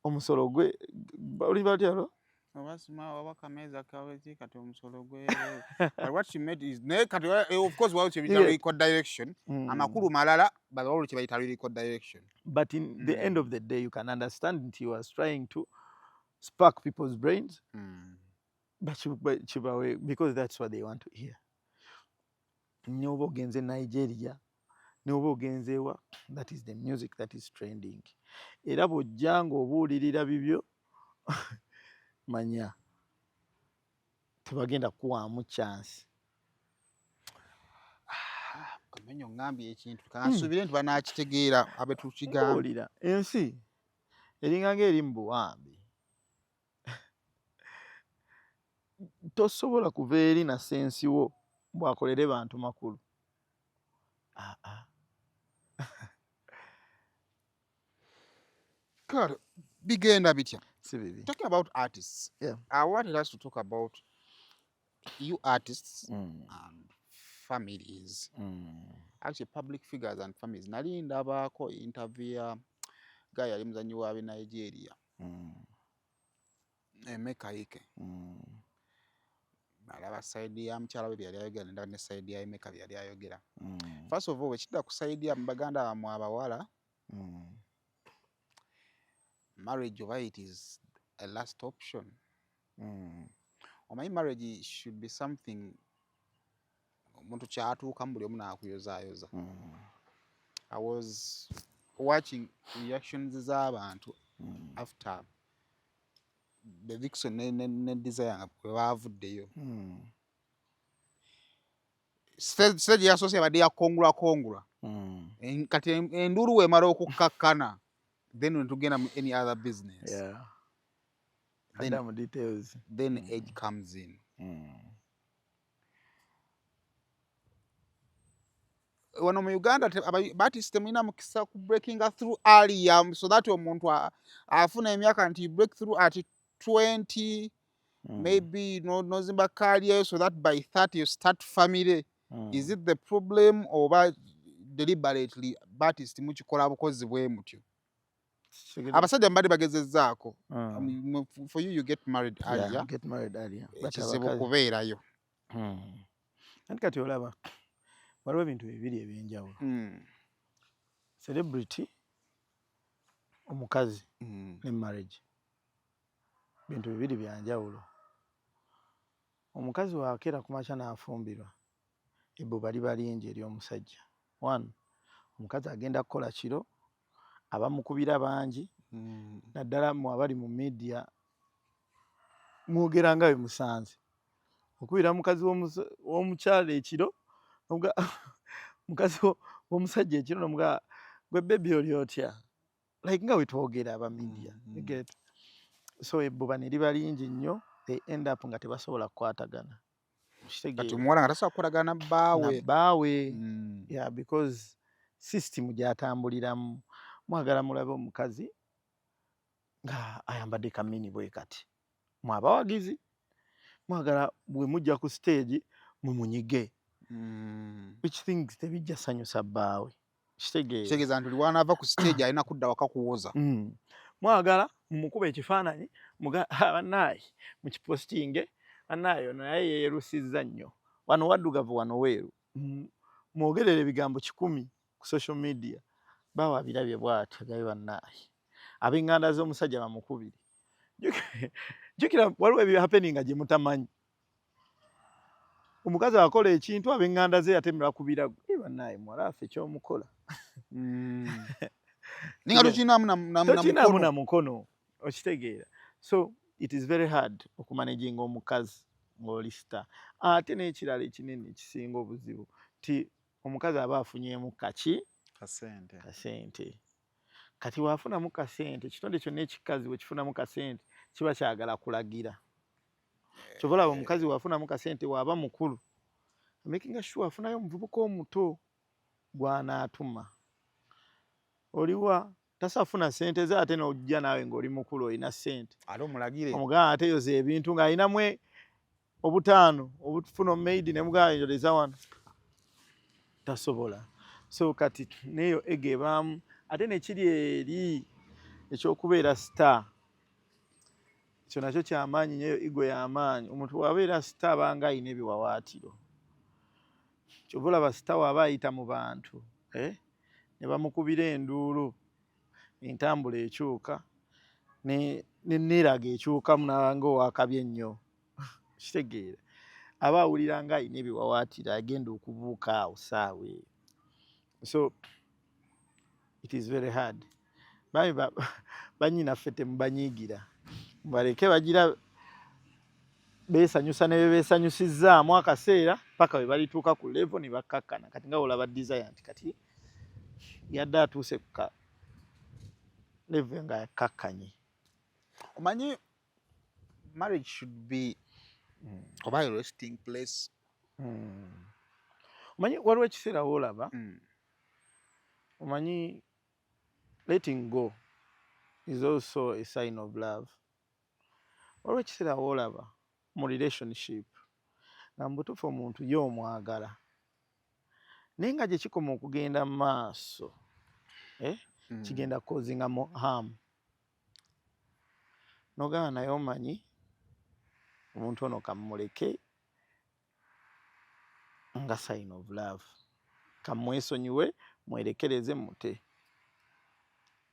omusolo gwe oli batya lwo. Oba sima oba kameeza kawezi kati omusolo gwe. But what she made is naye kati of course waliwo kye biyita lyrical direction. Amakulu malala, but waliwo kye bayita lyrical direction. But in the end of the day you can understand nti he was trying to spark people's brains kibawe because that's what they want to hear. N'oba ogenze Nigeria, n'oba ogenze wa, that is the music that is trending. Era bw'ojja ng'obuulirira bibyo, manya tebagenda kukuwaamu chance. Kamenyo ngambye ekintu, kansuubire nti banakitegeera abetukigamba. Mbuulira, ensi eringa ng'eri mu buwambe. Tosobola kuva eri na sense wo bw'akolere bantu makulu. Aa. Kale bigenda bitya? Si bibi. Talking about artists, I wanted us to talk about you artists and families, actually public figures and families. Nali ndabaako interview ya guy yali muzanyi wa Nigeria, Emeka Ike. Alaba side ya mukyala we byeyali ayogera, nendaba ne side ya Emeka byeyali ayogera. First of all, wekidda ku side ya baganda bammwe abawala, marriage oba it is a last option? Omanyi marriage should be something omuntu kyatuukamu buli omu n'akuyozaayoza. I was watching reactions z'abantu after the Vixen ne Desire nga bwe baavuddeyo. Stage yasoose yabadde yakongula kongula. Kati enduulu weemala okukkakkana, then netugenda mu any other business. Then, Adam details. Then age comes in. Wano mu Uganda artist temulina mukisa ku breakinga through earlier so that omuntu afuna emyaka nti break through at 20, maybe no nozimba career so that by 30 you start family. Is it the problem oba deliberately artist mukikola bukozi bwe mutyo? Abasajja mbadde bagezezzaako. For you, you get married earlier. Yeah, get married earlier. But ekizibu abakazi- kubeerayo. Anti kati olaba waliwo ebintu bibiri ebyenjawulo. Celebrity omukazi ne marriage bintu bibiri byanjawulo. Omukazi wakeera ku makya n'afumbirwa, ebbuba liba lingi eri omusajja. One, omukazi agenda kukola kiro, abamukubira bangi, naddala mmwe abali mu media mwogera nga bwe musanze. Okubira mukazi w'omukyala ekiro, mukazi w'omusajja ekiro nomugamba, "Gwe baby, oli otya?" Like nga wetwogera aba media. You get? So ebbuba ne liba lingi nnyo, they end up nga tebasobola kukwatagana. Kati omuwala nga tasobola kukolagana na bbaawe. Na bbaawe. Yeah, because system gy'atambuliramu, mwagala mulabe omukazi nga ayambadde kamini bwe kati, mwe abawagizi mwagala bwe mujja ku stage mumunyige, which things tebijja sanyusa bbaawe. Kitegeera? Kitegeeza nti lwanaava ku stage alina kudda waka kuwoza. Mwagala mumukuba ekifaananyi, bannaaye mukipositinge, bannaaye ono naye yeerusizza nnyo, wano waddugavu wano weeru, mwogerere ebigambo 100 ku social media, baawe abirabye bw'atyo gabe bannaaye ab'eŋŋanda z'omusajja bamukubire. Jjukira waliwo ebihappeninga gye mutamanyi. Omukazi akola ekintu, ab'eŋŋanda ze ate mubakubira, bannaaye muwala waffe ekyomukola. Ninga tokinaamu tokinaamu na mukono, okitegeera? So it is very hard okumanaginga omukazi ng'oli star. Ate n'ekirala ekinene ekisinga obuzibu nti omukazi aba afunyeemu kaki? Kasente. Kasente. Kati waafunamu kasente, ekitonde kyonna ekikazi bwe kifunamu kasente kiba kyagala kulagira. Kyova olaba omukazi waafunamu kasente, waaba mukulu, making sure afunayo omuvubuka omuto gw'anaatuma. Oliwa tasafuna sente ze, ate n'ojja naawe ng'oli mukulu olina sente. Ate omulagire. Omugamba ate yoza ebintu ng'alinamu obutaano obufuna omaidi, ne mugamba njoleza wano, tasobola. So kati neeyo ego ebaamu, ate nekiri eri ekyokubeera star, ekyo nakyo kyamaanyi nyo, eyo ego y'amaanyi. Omuntu bw'abeera star abanga alina ebiwawaatiro. Kyova olaba star waaba ayita mu bantu, ne bamukubira enduulu, entambula ekyuka, neneeraga ekyukamu, nabanga owakabye ennyo. Kitegeera? Aba awulira nga alina ebiwawaatiro agenda okubuuka awo saawa eyo. So it is very hard. Baami bannyinaffe temubanyiigira, mubaleke bagira beesanyusa ne be beesanyusizzaamu akaseera paka we balituuka ku level ne bakkakkana. Kati nga olaba Desire nti kati yadde atuuse ku ka level nga yakkakkanye. Omanyi marriage should be oba a resting place. Omanyi waliwo ekiseera woolaba, omanyi letting go is also a sign of love. Waliwo ekiseera woolaba mu relationship nga mu butuufu omuntu ye omwagala, naye nga gye kikoma okugenda mu maaso, kigenda causinga mo harm, nogamba naye omanyi omuntu ono kamuleke nga sign of love, kamwesonyiwe, mwerekereze, mute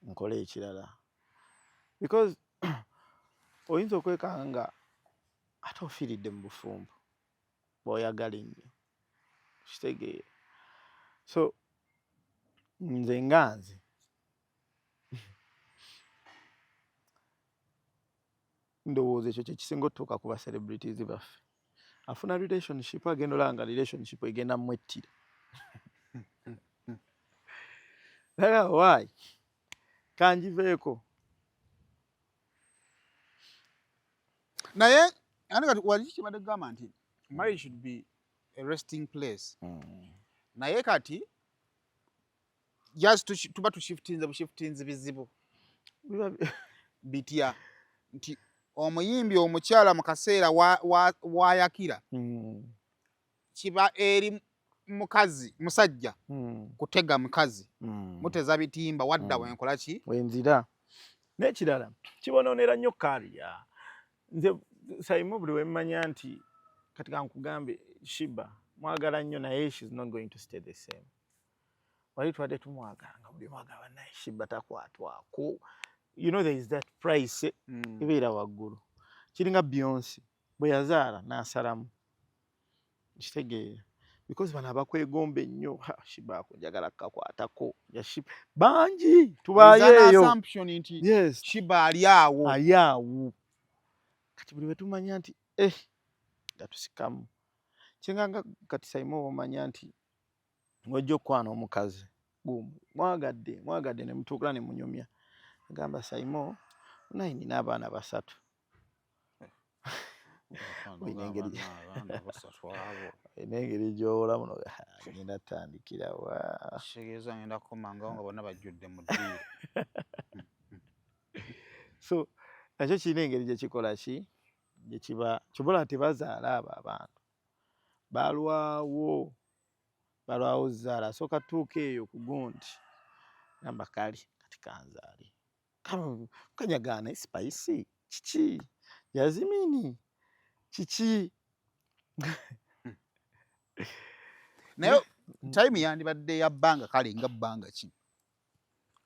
nkole ekirala, because oyinza okwekanga nga ate ofiiridde mu bufumbo bw'oyagala ennyo. Kitegeera? So nze nga nze ndowooza ekyo kyekisinga otutuuka ku ba celebrities baffe. Afuna relationship, agenda olaba nga relationship egenda mwettira. Why kanjiveeko. Naye ate kati wali kibadde kugamba nti marriage should be a resting place, naye kati just tuba tushiftinze bushiftinze bizibu bitya nti omuyimbi omukyala mu kaseera wayakira kiba eri mukazi musajja kutega mukazi, muteza bitimba wadda wenkola ki? Wenzira. N'ekirala kibonoonera nnyo career. Nze Saimu buli wemmanya nti kati kankugambe Sheebah mwagala nnyo, naye she's not going to stay the same. Wali twadde tumwagala nga buli mwagala, naye Sheebah takwatwako. You know, there is that price ebeera waggulu. Kiringa Beyonce bwe yazaala n'asalamu. Kitegeera? Because bano abakwegomba ennyo, Sheebah ako njagala kukakwatako, bangi tubaayo eyo. Assumption nti yes, Sheebah ali awo. Ali awo. Kati buli bwe tumanya nti nga tusikamu, kinganga kati Saimu omanya nti ng'ojja okukwana omukazi gumu, mwagadde mwagadde ne mutuukula ne munyumya. Agamba Saimo, naye nina abaana basatu. Olina engeri gy'owolamu ngenda tandikira wa. Kitegeeza ngenda kukomangawo nga bonna bajjudde mu ddiiro. So nakyo kirina engeri gye kikola ki gye kiba kyobola tebazaala abo abantu balwawo balwawo zaala asooka tuuka eyo ku gundi gamba kale kati kanzaale kanyagaana spice kiki yazimini kiki. Naye time yandibadde ya bbanga kale nga bbanga ki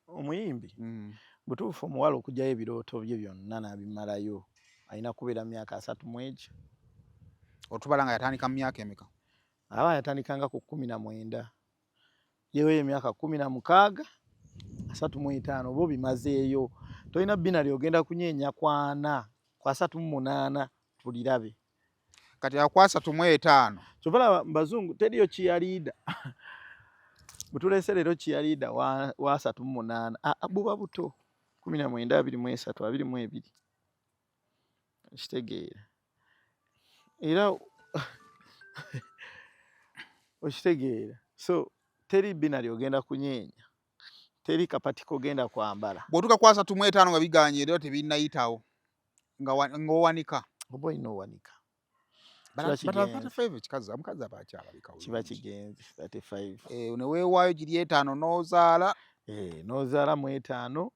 omuyimbi butuufu omuwala okugyayo ebirooto bye byonna n'abimalayo alina kubeera mu myaka 30 mu egyo. Otubala nga yatandika mu myaka emeka? Aba yatandikanga ku 19, yeweyo emyaka 16, 35 oba obimazeeyo. Tolina binary ogenda kunyeenya kwana ku 38 tulirabe. Kati aku 35. Kyova laba mbazungu teriyo cheerleader bwetulese leero cheerleader wa 38 buba buto 19, 23, 22, okitegeera era okitegeera. So teri binary ogenda kunyeenya, teri kapati kogenda kwambala. Bw'otuuka ku 35 nga biganye era tebinnayitawo ng'owanika. Oba olina owanika. Kiba kigenze. 35 ekikazi omukazi aba akyalabika kiba bulungi. Kigenze 35. Eh, ne weewaayo giri etaano n'ozaala. Eh, n'ozaala mu etaano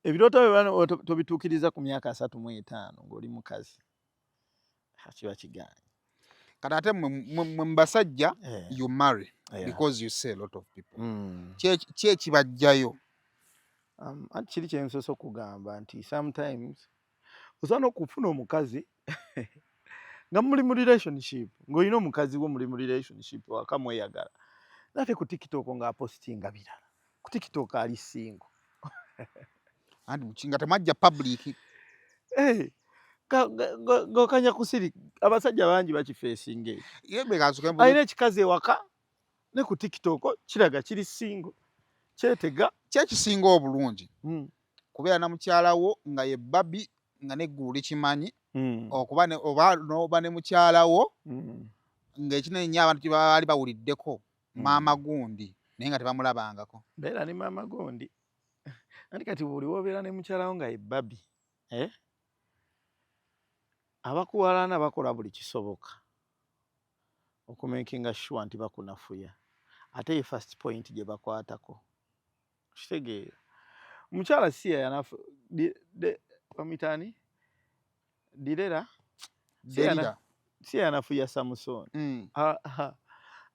ebirooto byo bano tobituukiriza ku myaka 35 ng'oli mukazi. Ha, kiba kiganye. Kati ate mmwe mu basajja you marry because you see a lot of people. Ki ekibajjayo? Anti kiri kyensoose okugamba nti sometimes osobola n'okufuna omukazi nga muli mu relationship, ng'olina omukazi wo muli mu relationship waka mweyagala, nate ku TikTok ng'apostinga birala, ku TikTok ali single. Anti nga temwajja public. Hey, ng'okanya kusiri abasajja bangi bakifeesinga ekyo. Ye bwe kansooke mbuuze- Alina ekikazi ewaka ne ku TikTok kiraga kiri single kyetega. Ki ekisinga obulungi? Kubeera na mukyala wo nga ye babi nga n'eggulu likimanyi, okuba ne oba n'oba ne mukyala wo ng'ekinene nnyo abantu kye baali bawuliddeko maama gundi naye nga tebamulabangako. Beera ne maama gundi. Anti kati buli wobeera ne mukyala wo nga ye babi, eh? Abakuwalana bakola buli kisoboka okumakinga sure nti bakunafuya, ate ye first point gye bakwatako. Kitegeera omukyala si yayanafu bamuyita ani, Direra. Derira. Si yayanafuya Samusoni.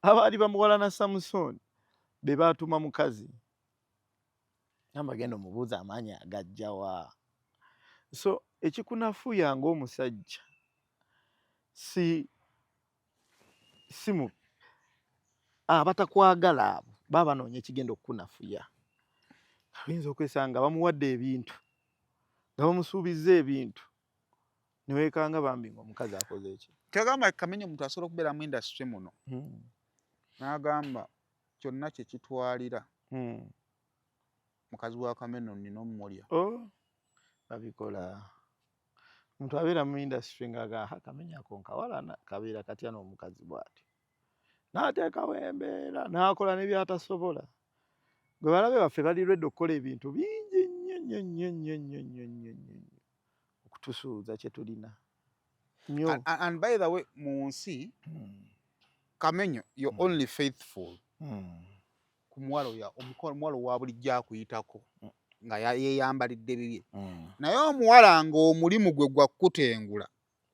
Abaali bamuwalana Samusoni be baatuma mukazi gamba genda omubuuza amaanyi agajjawa. So ekikunafuya ng'omusajja si mu abatakwagala abo baba banoonya ekigenda okukunafuya. Oyinza okwesanga bamuwadde ebintu nga bamusuubizza ebintu neweekanga bambi ng'omukazi akoze eki. Kyagamba Kamenyo omuntu asobola okubeera mu industry muno n'agamba kyonna kye kitwalira mukazi wa Kameno nina omulya. Oh, babikola. Omuntu abeera mu industry ng'aga Kamenyo ako nkawalana kabeera katya n'omukazi bw'atyo n'ateekawo embeera n'akola ne by'atasobola. Gwe balabe baffe bali ready okukola ebintu bingi nnyo nnyo nnyo nnyo nnyo nnyo nnyo nnyo nnyo okutusuuza kye tulina nnyo. And by the way mu nsi Kamenyo you're only faithful ku muwala oyo omuwala owa bulijjo akuyitako nga yeeyambalidde bibye. Naye omuwala ng'omulimu gwe gwa kukutengula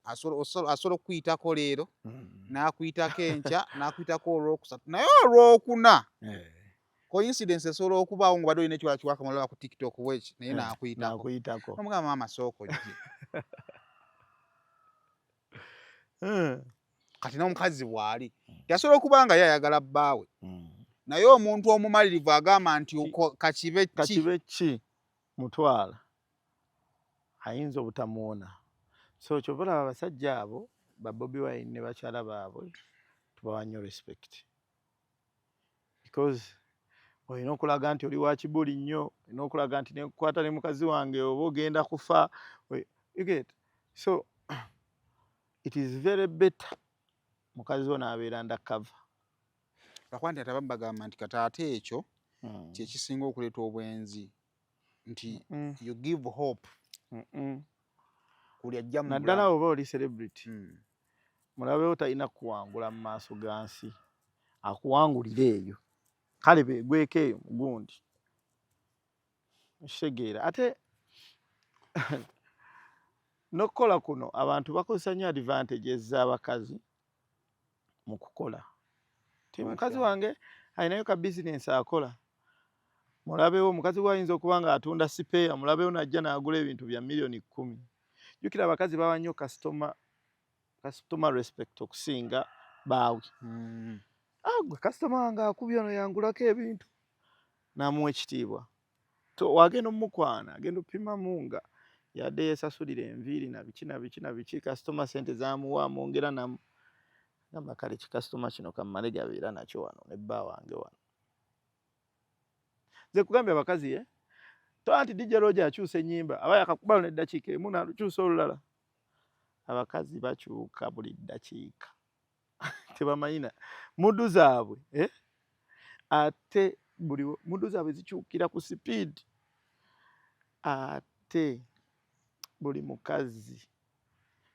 asobola okukuyitako leero n'akuyitako enkya n'akuyitako olwokusatu naye olwokuna coincidence esobola okubaawo ng'obadde olina ekiwala kiwakamulaba ku TikTok bweki naye n'akuyitako n'akuyitako nomugamba maama sooka ojje. Kati n'omukazi bw'ali yasobola okuba nga ye ayagala bbaawe naye omuntu omumalirivu agamba nti kakibe ki kakibe ki mutwala ayinza obutamuwona. So kyova olaba abasajja abo ba Bobi Wine ne bakyala baabwe tubawa nnyo respect because Olina okulaga nti oli wa kibuli nnyo, olina okulaga nti nekukwata ne mukazi wange oba ogenda kufa. You get? So it is very better mukazi wo n'abeera undercover. Lwakuba nti ate abamu bagamba nti kati ate ekyo kyekisinga okuleeta obwenzi, nti you give hope kuli ajja mu Naddala bulamu. oba oli celebrity, mulabewo talina kuwangula mu maaso ga nsi, akuwangulira eyo, kale beegweko eyo mugundi, okitegeera? Ate n'okukola kuno, abantu bakozesa nnyo advantages z'abakazi mu kukola, ti mukazi wange alinayo ka bizinensi akola. Mulabewo omukazi we ayinza okuba nga atunda spare, mulabewo najja n'agula ebintu bya miliyoni 10. Jjukira abakazi baba nnyo customer respect okusinga baawe. Ah, gwe kasitoma wange akubye ono, yangulako ebintu, n'amuwa ekitiibwa. So wagenda omukwana, agenda opimamu nga yadde yeesasulira enviiri na biki na biki na biki, kasitoma sente zamuwa amwongera namu, gamba kale kikasitoma kino kammale gabeera nakyo wano ne bba wange wano. Nze kugambye abakazi, eh? Tola nti DJ Roger akyusa ennyimba, aba yakakuba luno eddakiika emu n'alukyusa olulala. Abakazi bakyuka buli ddakiika, tebamanyina mood zaabwe, eh? Ate buli mood zaabwe zikyukira ku sipiidi. Ate buli mukazi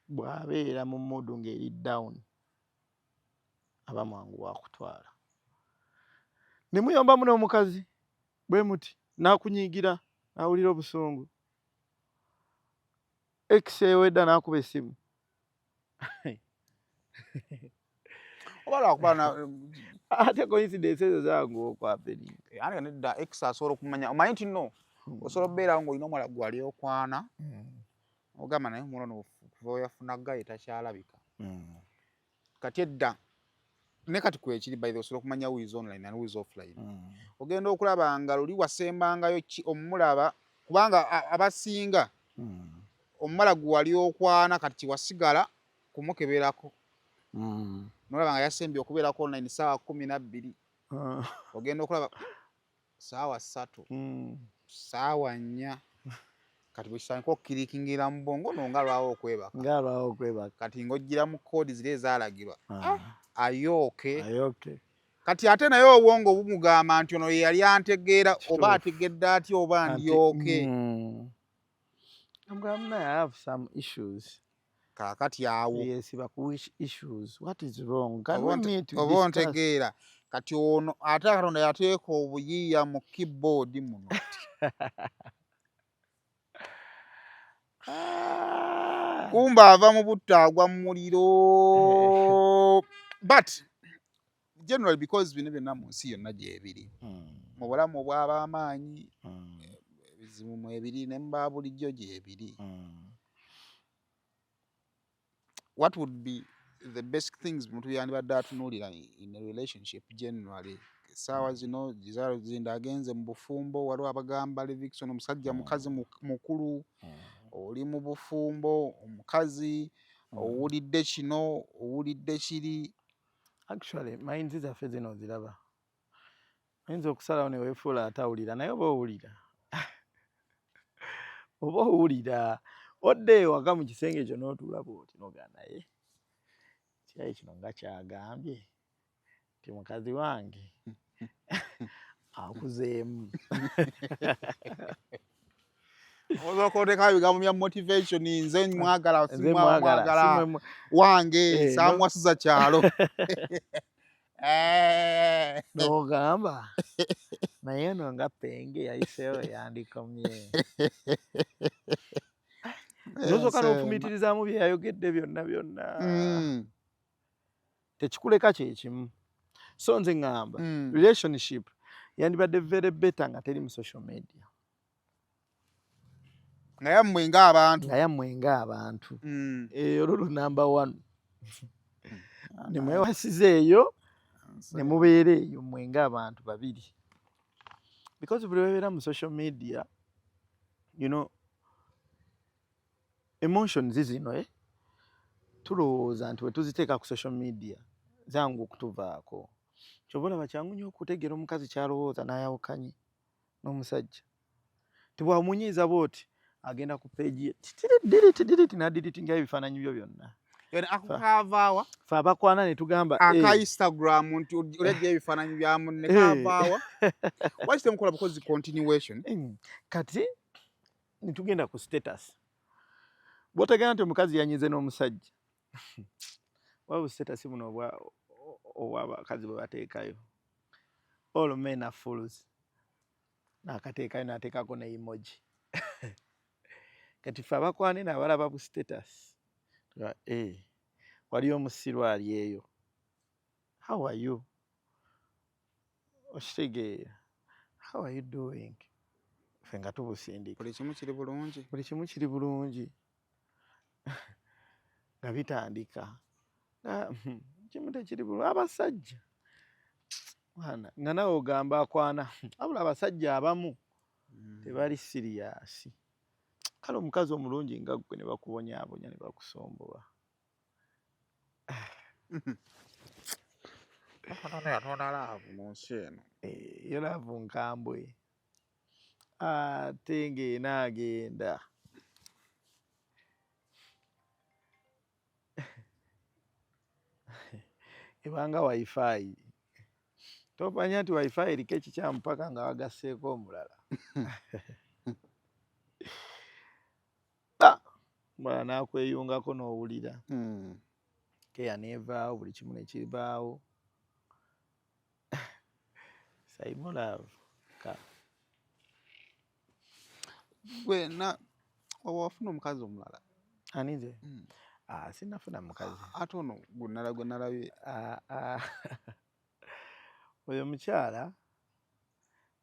bw'abeera mu mood ng'eri down, aba mwangu wa kutwala. Ne muyombamu n'omukazi bwe muti, n'akunyiigira, n'awulira obusungu, ex ewedda n'akuba essimu. Oba lwakuba Ate coincidence ezo zangu okwappeninga. Eh, ate nedda, ex asobola okumanya, omanyi nti no osobola okubeerawo ng'olina omuwala gwali okwana, ogamba naye omuwala ono kuva we yafuna guy takyalabika. Kati edda ne kati kwekiri, by the way, osobola okumanya who is online and who is offline. Ogenda okulaba nga luli wasembangayo ki omulaba, kubanga abasinga omuwala gwe wali okwana kati kiwasigala kumukeberako, nolaba nga yasembye okubeerako online saawa 12, ogenda okulaba saawa 3, saawa 4. Kati bwekitandika okukirikingira mu bwongo no nga lwawo okwebaka. Nga alwawo okwebaka. Kati ng'ojjira mu koodi ziri ezaalagirwa ayooke. Ayooke. Kati ate naye obwongo bumugamba nti ono ye yali antegeera oba ategedde atya oba ndyoke. I'm I have some issues. Kaakati awo Yes, but which issues? What is wrong? Can we meet to oba discuss? ontegeera, kati ono ate Katonda yateeka obuyiiya mu keyboard muno. Kumba ava mu butto agwa mu muliro. But generally, because bino byonna mu nsi yonna gyebiri, mu bulamu obw'ab'amaanyi ebizibu mwebiri, ne mu ba bulijjo gyebiri, what would be the best things muntu yandibadde atunuulira in a relationship generally? Essaawa zino Giselle Zinda agenze mu bufumbo, waliwo abagamba Levixone omusajja mukazi mukulu, oli mu bufumbo omukazi, owulidde kino, owulidde kiri. Actually, minds zaffe zino ziraba. Oyinza okusalawo ne weefuula atawulira, naye oba owulira. Oba owulira. Odda ewaka mu kisenge kyo n'otuula bw'oti n'ogamba, naye kirayi kino nga kyagambye nti mukazi wange akuzeemu. Osobola otekawo ebigambo bya motivation, nze mwagala, Nze mwagala, simwagala si mwe wange, saamuwasiza kyalo. N'ogamba naye ono nga penge yayiseewo yandikomye. N'osooka n'ofumiitirizaamu bye yayogedde byonna byonna. Tekikuleka kyekimu. So nze ŋŋamba relationship yandibadde very better nga teri mu social media. Nga yammwe ng'abantu. Nga yammwe ng'abantu. Eyo rule number one. Ne mwewasiza eyo, ne mubeera eyo mmwe ng'abantu babiri. Because buli webeera mu social media, emotions zino, eh? Tulowooza nti bwe tuziteeka ku social media zangu okutuvaako. Kyova olaba kyangu nnyo okutegeera omukazi ky'alowooza n'ayawukanye n'omusajja. Tibwamunyiiza bw'oti agenda ku peegi ye titiri delete n'adiritingayo ebifaananyi byo byonna. Akukavaawa fe abakwana ne tugamba aka Instagram nti olajja ebifaananyi bya munne kavaawa waki temukola bukozi continuation. Kati ne tugenda ku status bw'otegera nti omukazi yanyize n'omusajja waba status buno obw'abakazi bwe bateekayo all men are fools n'akateekayo n'ateekako ne emoji. Kati ffe abakwane n'abalaba bu status waliyo omusiru ali eyo, how are you, okitegeera, how are you doing, ffe nga tubusindika buli kimu kiri bulungi, buli kimu kiri bulungi nga bitandika kimu tekiri bulungi. Abasajja mwana nga nawe ogamba akwana, abula abasajja abamu tebali siriyasi. Kale omukazi omulungi nga ggwe ne bakubonyaabonya ne bakusombowa. Katonda love mu nsi eno. Yo love nkambwe ate ng'enaagenda. Ebanga wifi. Tomanya nti wifi eriko ekikyamu paka nga wagasseeko omulala. Omulala n'akweyungako n'owulira. Keya n'evaawo buli kimu ne kivaawo. Saimo love ka. Gwe na oba wafuna omukazi omulala? Ani nze? Sinnafuna mukazi. Ate ono gwe nalabye. Oyo mukyala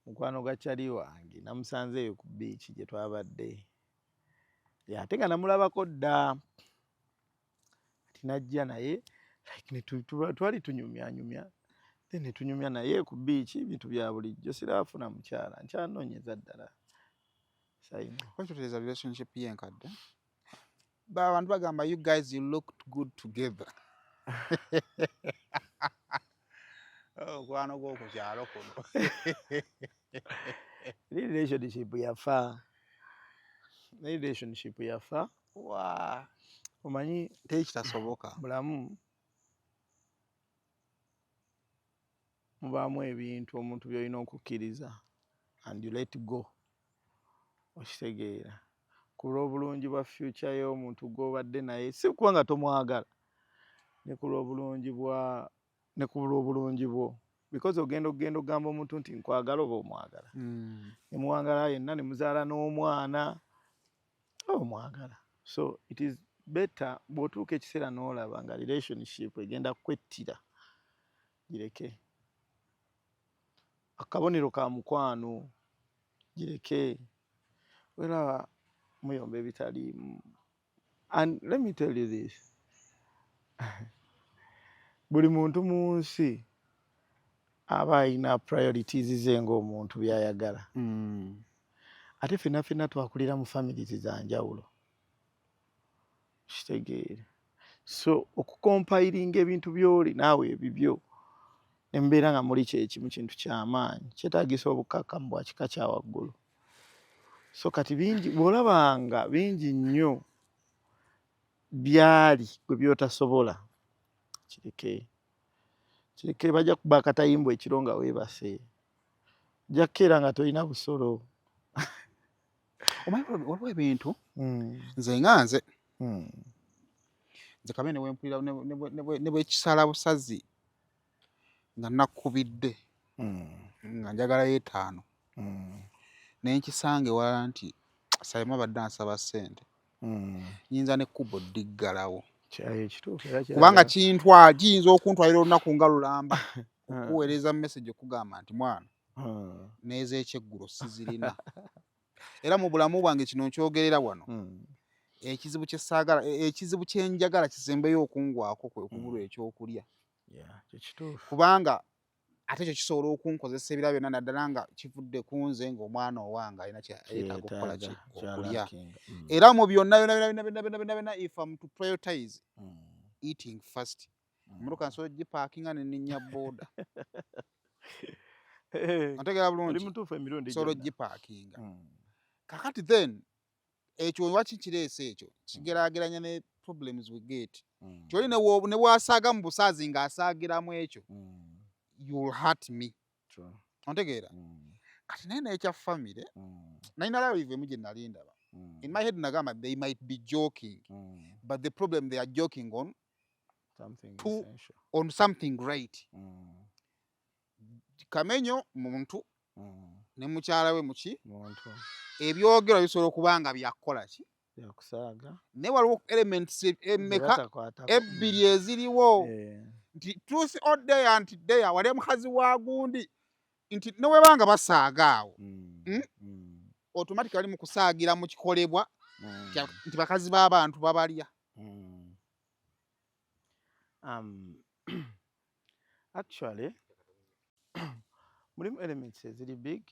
mukwano gwa Charlie wange namusanze eyo ku beach gye twabadde. Ate nga namulabako dda. Kati najja naye like twali tunyumyanyumya. Then ne tunyumya naye ku beach ebintu bya bulijjo. Sirafuna mukyala nkyanoonyeza ddala. Saimo. Lwaki totereeza relationship ye enkadde? Abantu bagamba you guys you looked good together. Omukwano gw'oku kyalo kuno. Relationship yafa. Relationship yafa. Wa. Omanyi tekitasoboka. Bulamu mubaamu ebintu omuntu by'olina okukkiriza and you let go. Okitegeera. Ku lw'obulungi bwa future y'omuntu gw'obadde naye si kubanga tomwagala ne ku lw'obulungi bwa ne ku lw'obulungi bwo because ogenda okugenda okugamba omuntu nti nkwagala oba omwagala. Ne muwangala yenna ne muzaala n'omwana oba omwagala. So it is better bw'otuuka ekiseera n'olaba nga relationship egenda kwettira gireke. Akabonero ka mukwano gireke. Weraba muyomba ebitaliimu. And let me tell you this. Buli muntu mu nsi aba alina priorities ze ng'omuntu by'ayagala. Ate ffenna ffenna twakulira mu families za njawulo. Kitegeera. So okukompayiringa ebintu by'oli naawe ebibyo ne mubeera nga muli kyekimu kintu kyamaanyi kyetaagisa obukkakkamu bwa kika kya waggulu. So kati bingi bw'olabanga bingi nnyo byali gwe by'otasobola kireke. Kireke bajja kuba akatayimbwa ekiro nga weebase. Ojja kukeera nga tolina busolo. Omanyi waliwo ebintu nze nga nze nze kabe ne wempulira ne bwekisala busazi nga nakkubidde nga njagalayo etaano ne nkisanga ewalala nti Saimo abadde ansaba ssente nyinza n'ekkubo ddiggalawo kubanga kintwala kiyinza okuntwalira olunaku nga lulamba okuweereza message okugamba nti mwana n'ez'ekyeggulo sizirina. Era mu bulamu bwange kino nkyogerera wano ekizibu kye saagala ekizibu kye njagala kisembeyo okungwako kwe kubulwa ekyokulya. Kubanga ate ekyo kisobola okunkozesa ebirala byonna naddala nga kivudde ku nze ng'omwana owange alina kyeyeetaaga okukola ki okulya. Era mu byonna byonna byonna byonna byonna byonna byonna if I'm to prioritize eating first. Emotoka nsobola ogipaakinga neninnya boda. Ontegeera bulungi? Nsobola ogipaakinga. Kakati then ekyo lwaki kireese ekyo, kigeraageranya ne problems we get. Kyoli ne bwasaaga mu busaazi ng'asaagiramu ekyo, you'll hurt me. Ontegeera? Kati naye nekya family, nalina live emu gye nali ndaba. In my head nagamba they might be joking, but the problem, they are joking on something essential. On something right. Kamenyo muntu ne mukyala we muki Muntu. Ebyogerwa bisobola okuba nga byakukola ki? Byakusaaga. Naye waliwo elements emeka? Batakwatako. Ebbiri eziriwo. Nti truth or dare, nti dare wali mukazi wa gundi, nti newebanga basaaga awo, automatic bali mu kusaagira mu kikolebwa nti bakazi b'abantu babalya. Actually mulimu elements eziri big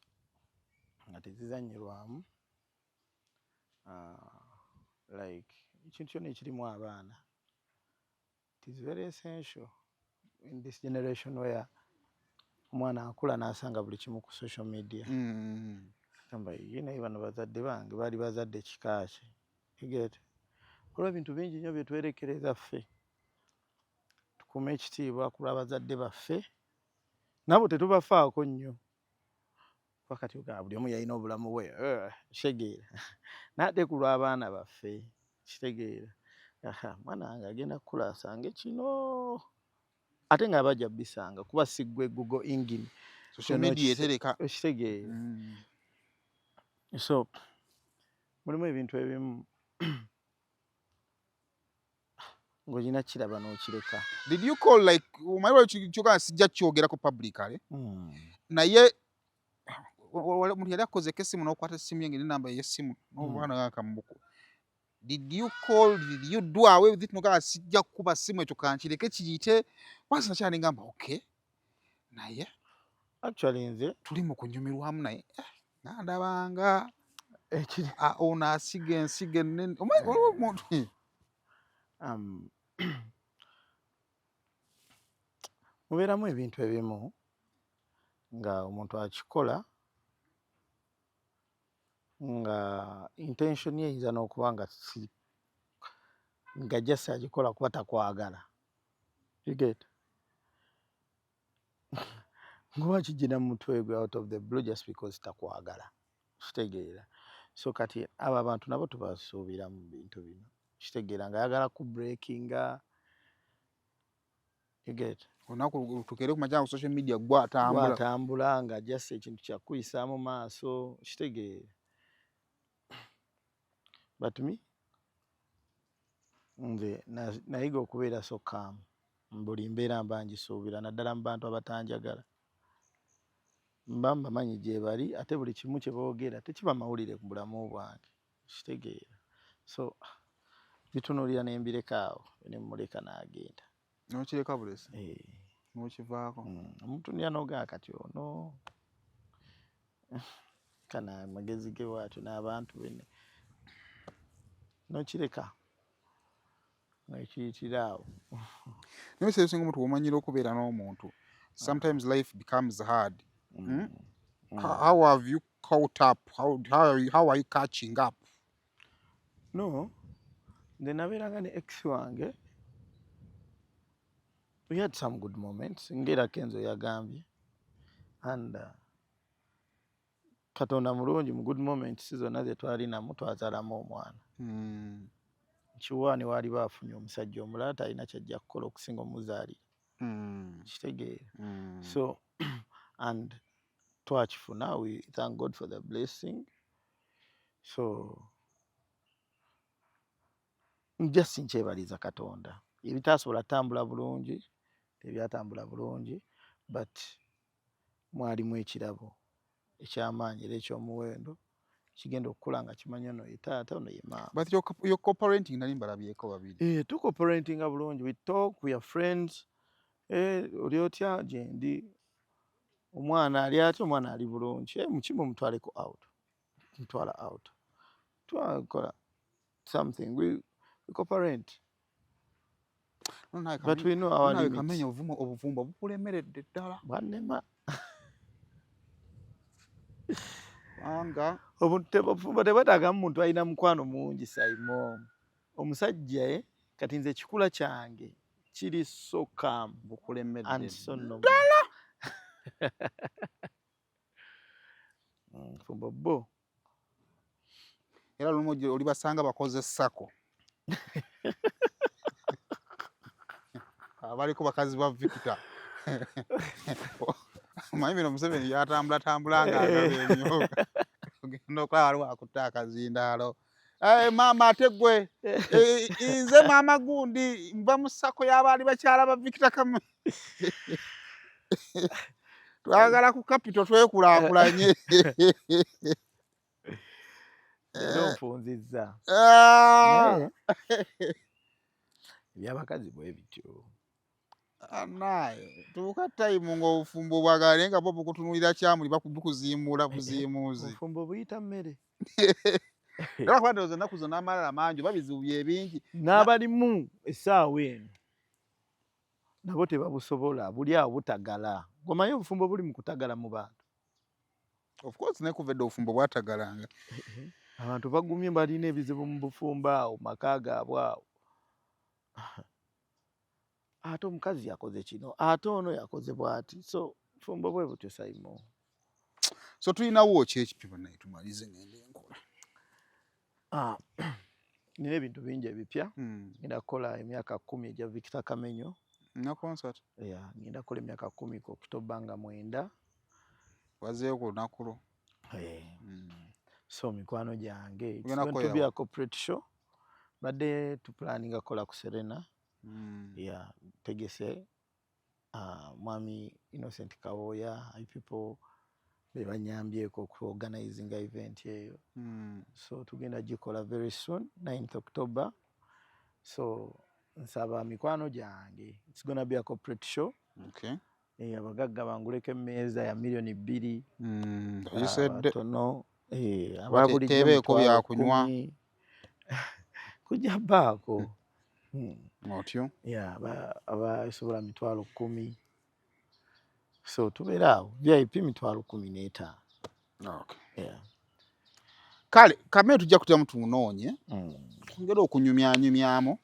nga tezizanyirwamu, like ekintu kyonna ekirimu abaana. It is very essential in this generation where omwana akula n'asanga buli kimu ku social media. Gamba, "Ye, naye bano bazadde bange baali bazadde kika ki?" You get? Waliwo ebintu bingi nnyo bye twerekereza ffe. Tukuume ekitiibwa ku lw'abazadde baffe, nabo tetubafaako nnyo, kuba kati ogamba buli omu yalina obulamu bwe, kitegeera, naye ate ku lw'abaana baffe, kitegeera, aha, mwana wange agenda kukula asange kino, ate nga bajja bisanga kuba si ggwe Google engine. Social media etereka. Okitegeera? So mulimu ebintu ebimu ng'olina kiraba n'okireka. Did you call, like, omanyi lwaki kyogamba sijja kyogerako publicly, naye omuntu yali akozeko essimu n'okwata essimu ye ng'erina namba y'essimu n'obwana kamubuku. Did you call? Did you do away with it nogamba sijja kukuba ssimu, ekyo kankireke kiyite wansi? Nakyali ngamba okay, naye Actually nze tuli mu kunyumirwamu, naye nandabanga ekiri ono asiga ensigo ennene. Omanyi waliwo omuntu Mubeeramu ebintu ebimu nga omuntu akikola nga intention ye eyinza n'okuba nga si nga just agikola kuba takwagala. You get? Ngoba kijjira mu mutwe gwe out of the blue just because takwagala, kitegeera? So kati abo abantu nabo tubasuubira mu bintu bino, kitegeera, nga ayagala ku breakinga. You get? Olunaku tukere ku makya ku social media gwatambula. Gwatambula nga just ekintu kyakuyisaamu maaso, kitegeera? But me, nze nayiga okubeera so calm buli mbeera mba ngisuubira, naddala mu bantu abatanjagala. Mba mbamanyi gye bali, ate buli kimu kye boogera tekiba mawulire ku bulamu bwange, kitegeera? So bitunuulira ne mbireka awo, ne mmuleka n'agenda. N'okireka bulesi? Eh. N'okivaako? Omutunulira n'ogamba kati ono kana amagezi ge bwatyo n'abantu be, n'okireka nekiyitira awo. Naye ebiseera ebisinga omuntu bw'omanyira okubeera n'omuntu, sometimes life becomes hard. How have you caught up? How are you catching up? No, nze nabeeranga ne ex wange, we had some good moments, ng'era Kenzo yagambye, and Katonda mulungi, mu good moments zonna ze twalinamu twazaalamu omwana. Nkiwa ne waaliba afunye omusajja omulala, talina kyajja kukola okusinga omuzaalira. Kitegeera? So and twakifuna, we thank God for the blessing. So just nkyebaliza Katonda. Ebitaasobola ttambula bulungi tebyatambula bulungi, but mwalimu ekirabo ekyamaanyi era ekyomuwendo kigenda okukula nga kimanyi ono ye taata, ono ye maama. But your co-parenting, nali mbalabyeko babiri. Eh, tuco-parentinga bulungi, we talk, we are friends. Eh, oli otya? Gyendi. Omwana ali atya? Omwana ali bulungi. Eh, mukimu mutwaleko out, mutwala out, twakola something, we co-parent. But we know our limits. Kamenya obuvumbo bukulemeredde ddala. Bwannema. Kubanga obufumbo tebwetaagamu muntu alina mukwano mungi Saimo. Omusajja eh, kati nze ekikula kyange kiri so calm bukulemedde and so normal. Fumbo bo. Era lumu olibasanga bakoze sako. Abaliko bakazi ba Victor. Omanyi bino Museveni byatambula tambula nga agaba emyoga. Ogenda okulaba waliwo akutte akazindaalo. Eh, maama ate gwe eh, nze maama gundi nva mu sako y'abaali bakyala ba Victor Kamu. Twagala ku kapito twekulaakulanye. Leero nfunzizza. Ah! Eby'abakazi bwe bityo. Naye tuuka tayimu ng'obufumbo obwagala naye nga bwo bukutunuulira kyamuli bukuziimuula buziimuuzi. Obufumbo buyita mmere. Era kuba ndowooza ennaku zonna amalala mangi oba bizibu bye bingi. N'abalimu essaawa eno nabo tebabusobola, buli awo butagala. Omanyi obufumbo buli mu kutagala mu bantu. Of course naye kuva edda obufumbo bwatagalanga. Abantu bagumye balina ebizibu mu bufumbo awo maka gaabwe awo. Ate omukazi yakoze kino, ate ono yakoze bw'ati. So bufumbo bwe butyo Saimo. So tulinawo ki ekipya naye tumalize ngende enkola. Ah, nina ebintu bingi ebipya. Ngenda kukola emyaka 10 egya Victor Kamenyo. Na concert. Yeah, ngenda kukola emyaka 10 ku October nga 9. Wazeeyo ku lunaku lwo. So mikwano gyange, it's going to be a corporate show. Badde tuplanninga kukola ku Serena. Yeah, tegese Mwami Innocent Kawoya, I people be banyambyeko ku organizing event eyo. So tugenda gikola very soon, 9th October. So nsaba mikwano gyange, it's gonna be a corporate show. Okay. Abagagga banguleko emmeeza ya milioni 2. Batono. Ababulijjo Tebeeko byakunywa. Kujja baako. Otyo. Yeah, abasobola mitwalo 10. So tubeera awo VIP mitwalo 15. Okay. Yeah. Kale kamere tujja kutya mutunoonye. Twongere okunyumyanyumyamu.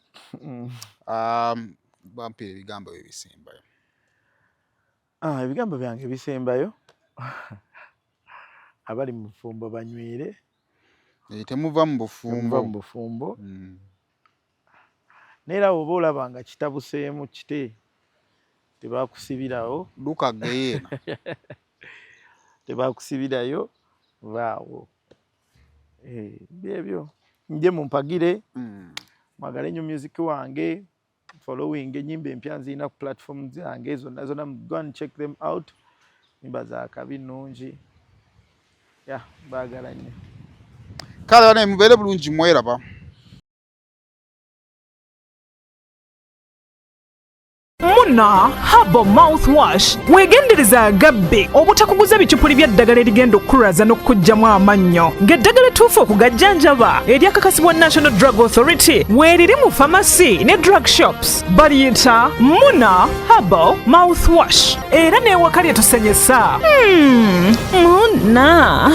Bampira ebigambo ebisembayo. Ebigambo byange ebisembayo. Abali mu bufumbo banywere. Temuva mu bufumbo. Temuva mu bufumbo. Neera oba olaba nga kitabuseemu kite tebakusibirawo. Duka geyeena. Tebakusibirayo vaawo. Byebyo. Nje mumpagire. Mwagale nnyo music wange. Following ennyimba empya nzirina ku platform zange zonna zonna, go and check them out. Nyimba za kabi nnungi. Yeah, baagala nnyo. Kale bane mubeere bulungi mweraba. Muna Herbal Mouthwash weegendereza agabbe obutakuguza bicupuli bya ddagala erigenda okukulaza n'okukuggyamu amannyo ng'eddagala ettuufu okugajjanjaba eryakakasibwa National Drug Authority weeriri mu famasi ne drug shops baliyita Muna Herbal Mouthwash era n'ewaka lye tusenyesa. Muna.